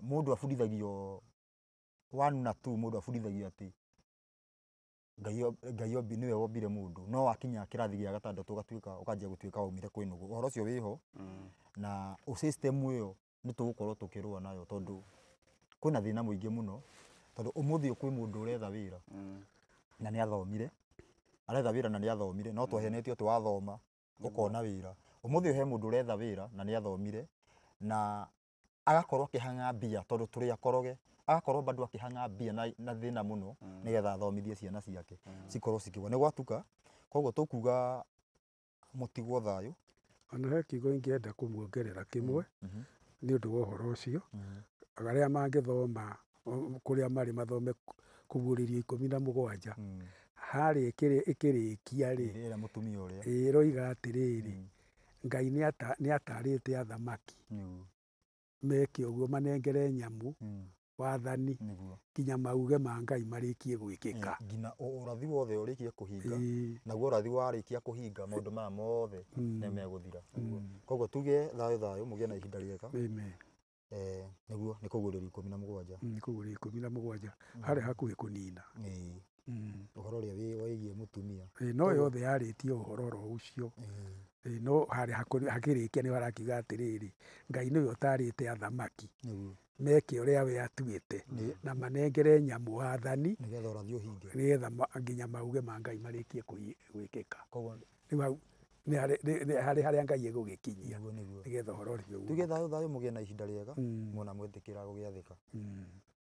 mũndũ abundithagio 1 na 2, mũndũ abundithagio atĩ Ngai nĩwe wombire mũndũ, no wakinya kĩrathi gĩa gatandatũ ũgatuĩka ũkanjia gũtuĩka waumire kwĩ nũgũ. Ũhoro ũcio wĩho, na system ĩyo nĩ tũgũkorwo tũkĩrũa nayo, tondũ kwĩna thĩna mũingĩ mũno, tondũ ũmũthĩ ũyũ kwĩ mũndũ ũretha wĩra, Na nĩ athomire, aretha wĩra na nĩ athomire, no twahenetio atĩ wathoma ũkona wĩra. Ũmũthĩ ũyũ he mũndũ ũretha wĩra na nĩ athomire na agakorwo akĩhang'a mbia tondũ tũrĩ akoroge, agakorwo bado akĩhang'a mbia na thĩna mũno nĩgetha athomithie ciana ciake cikorwo cikĩgwa. Nĩ gwatuka, koguo tũkuga mũtigwo thayũ. Ona he kiugo ingĩenda kũmuongerera kĩmwe nĩ ũndũ wa ũhoro ũcio, arĩa mangĩthoma kũrĩa marĩ mathome kũguũrĩrio 17, harĩa ĩkĩrĩkia rĩ, ĩrĩa mũtumia ũrĩa ĩroiga atĩrĩrĩ, Ngai nĩ atarĩte athamaki meke ũguo, manengere nyamũ wathani nginya mauge ma Ngai marĩkie gwĩkĩka. Nginya ũrathi wothe ũrĩkie kũhinga, naguo ũrathi warĩkia kũhinga maũndũ maya mothe nĩ megũthira. Koguo tuge thayũ thayũ, mũgĩe na ihinda rĩega. Amen. Nĩguo nĩ kũguũrĩrio 17. Kũguũrĩrio 17 harĩa hakuhĩ kũnina. Ũhoro ũrĩa wĩgiĩ mũtumia. No yothe yarĩtie ũhoro oro ũcio. No harĩa hakĩrĩkia nĩ harakiuga atĩrĩrĩ, Ngai nĩwe ũtarĩte athamaki meke ũrĩa we atuĩte na manengere nyamũ wathani nĩgetha ũrathi ũhinge, nĩgetha nginya mauge ma Ngai marĩkie gwĩkĩka. Rĩu hau nĩ harĩ harĩa Ngai egũgĩkinyia nĩgetha ũhoro ũcio. Tuge thayũ thayũ, mũgĩe na ihinda rĩega, muona mwĩtĩkĩra gũgĩathĩka.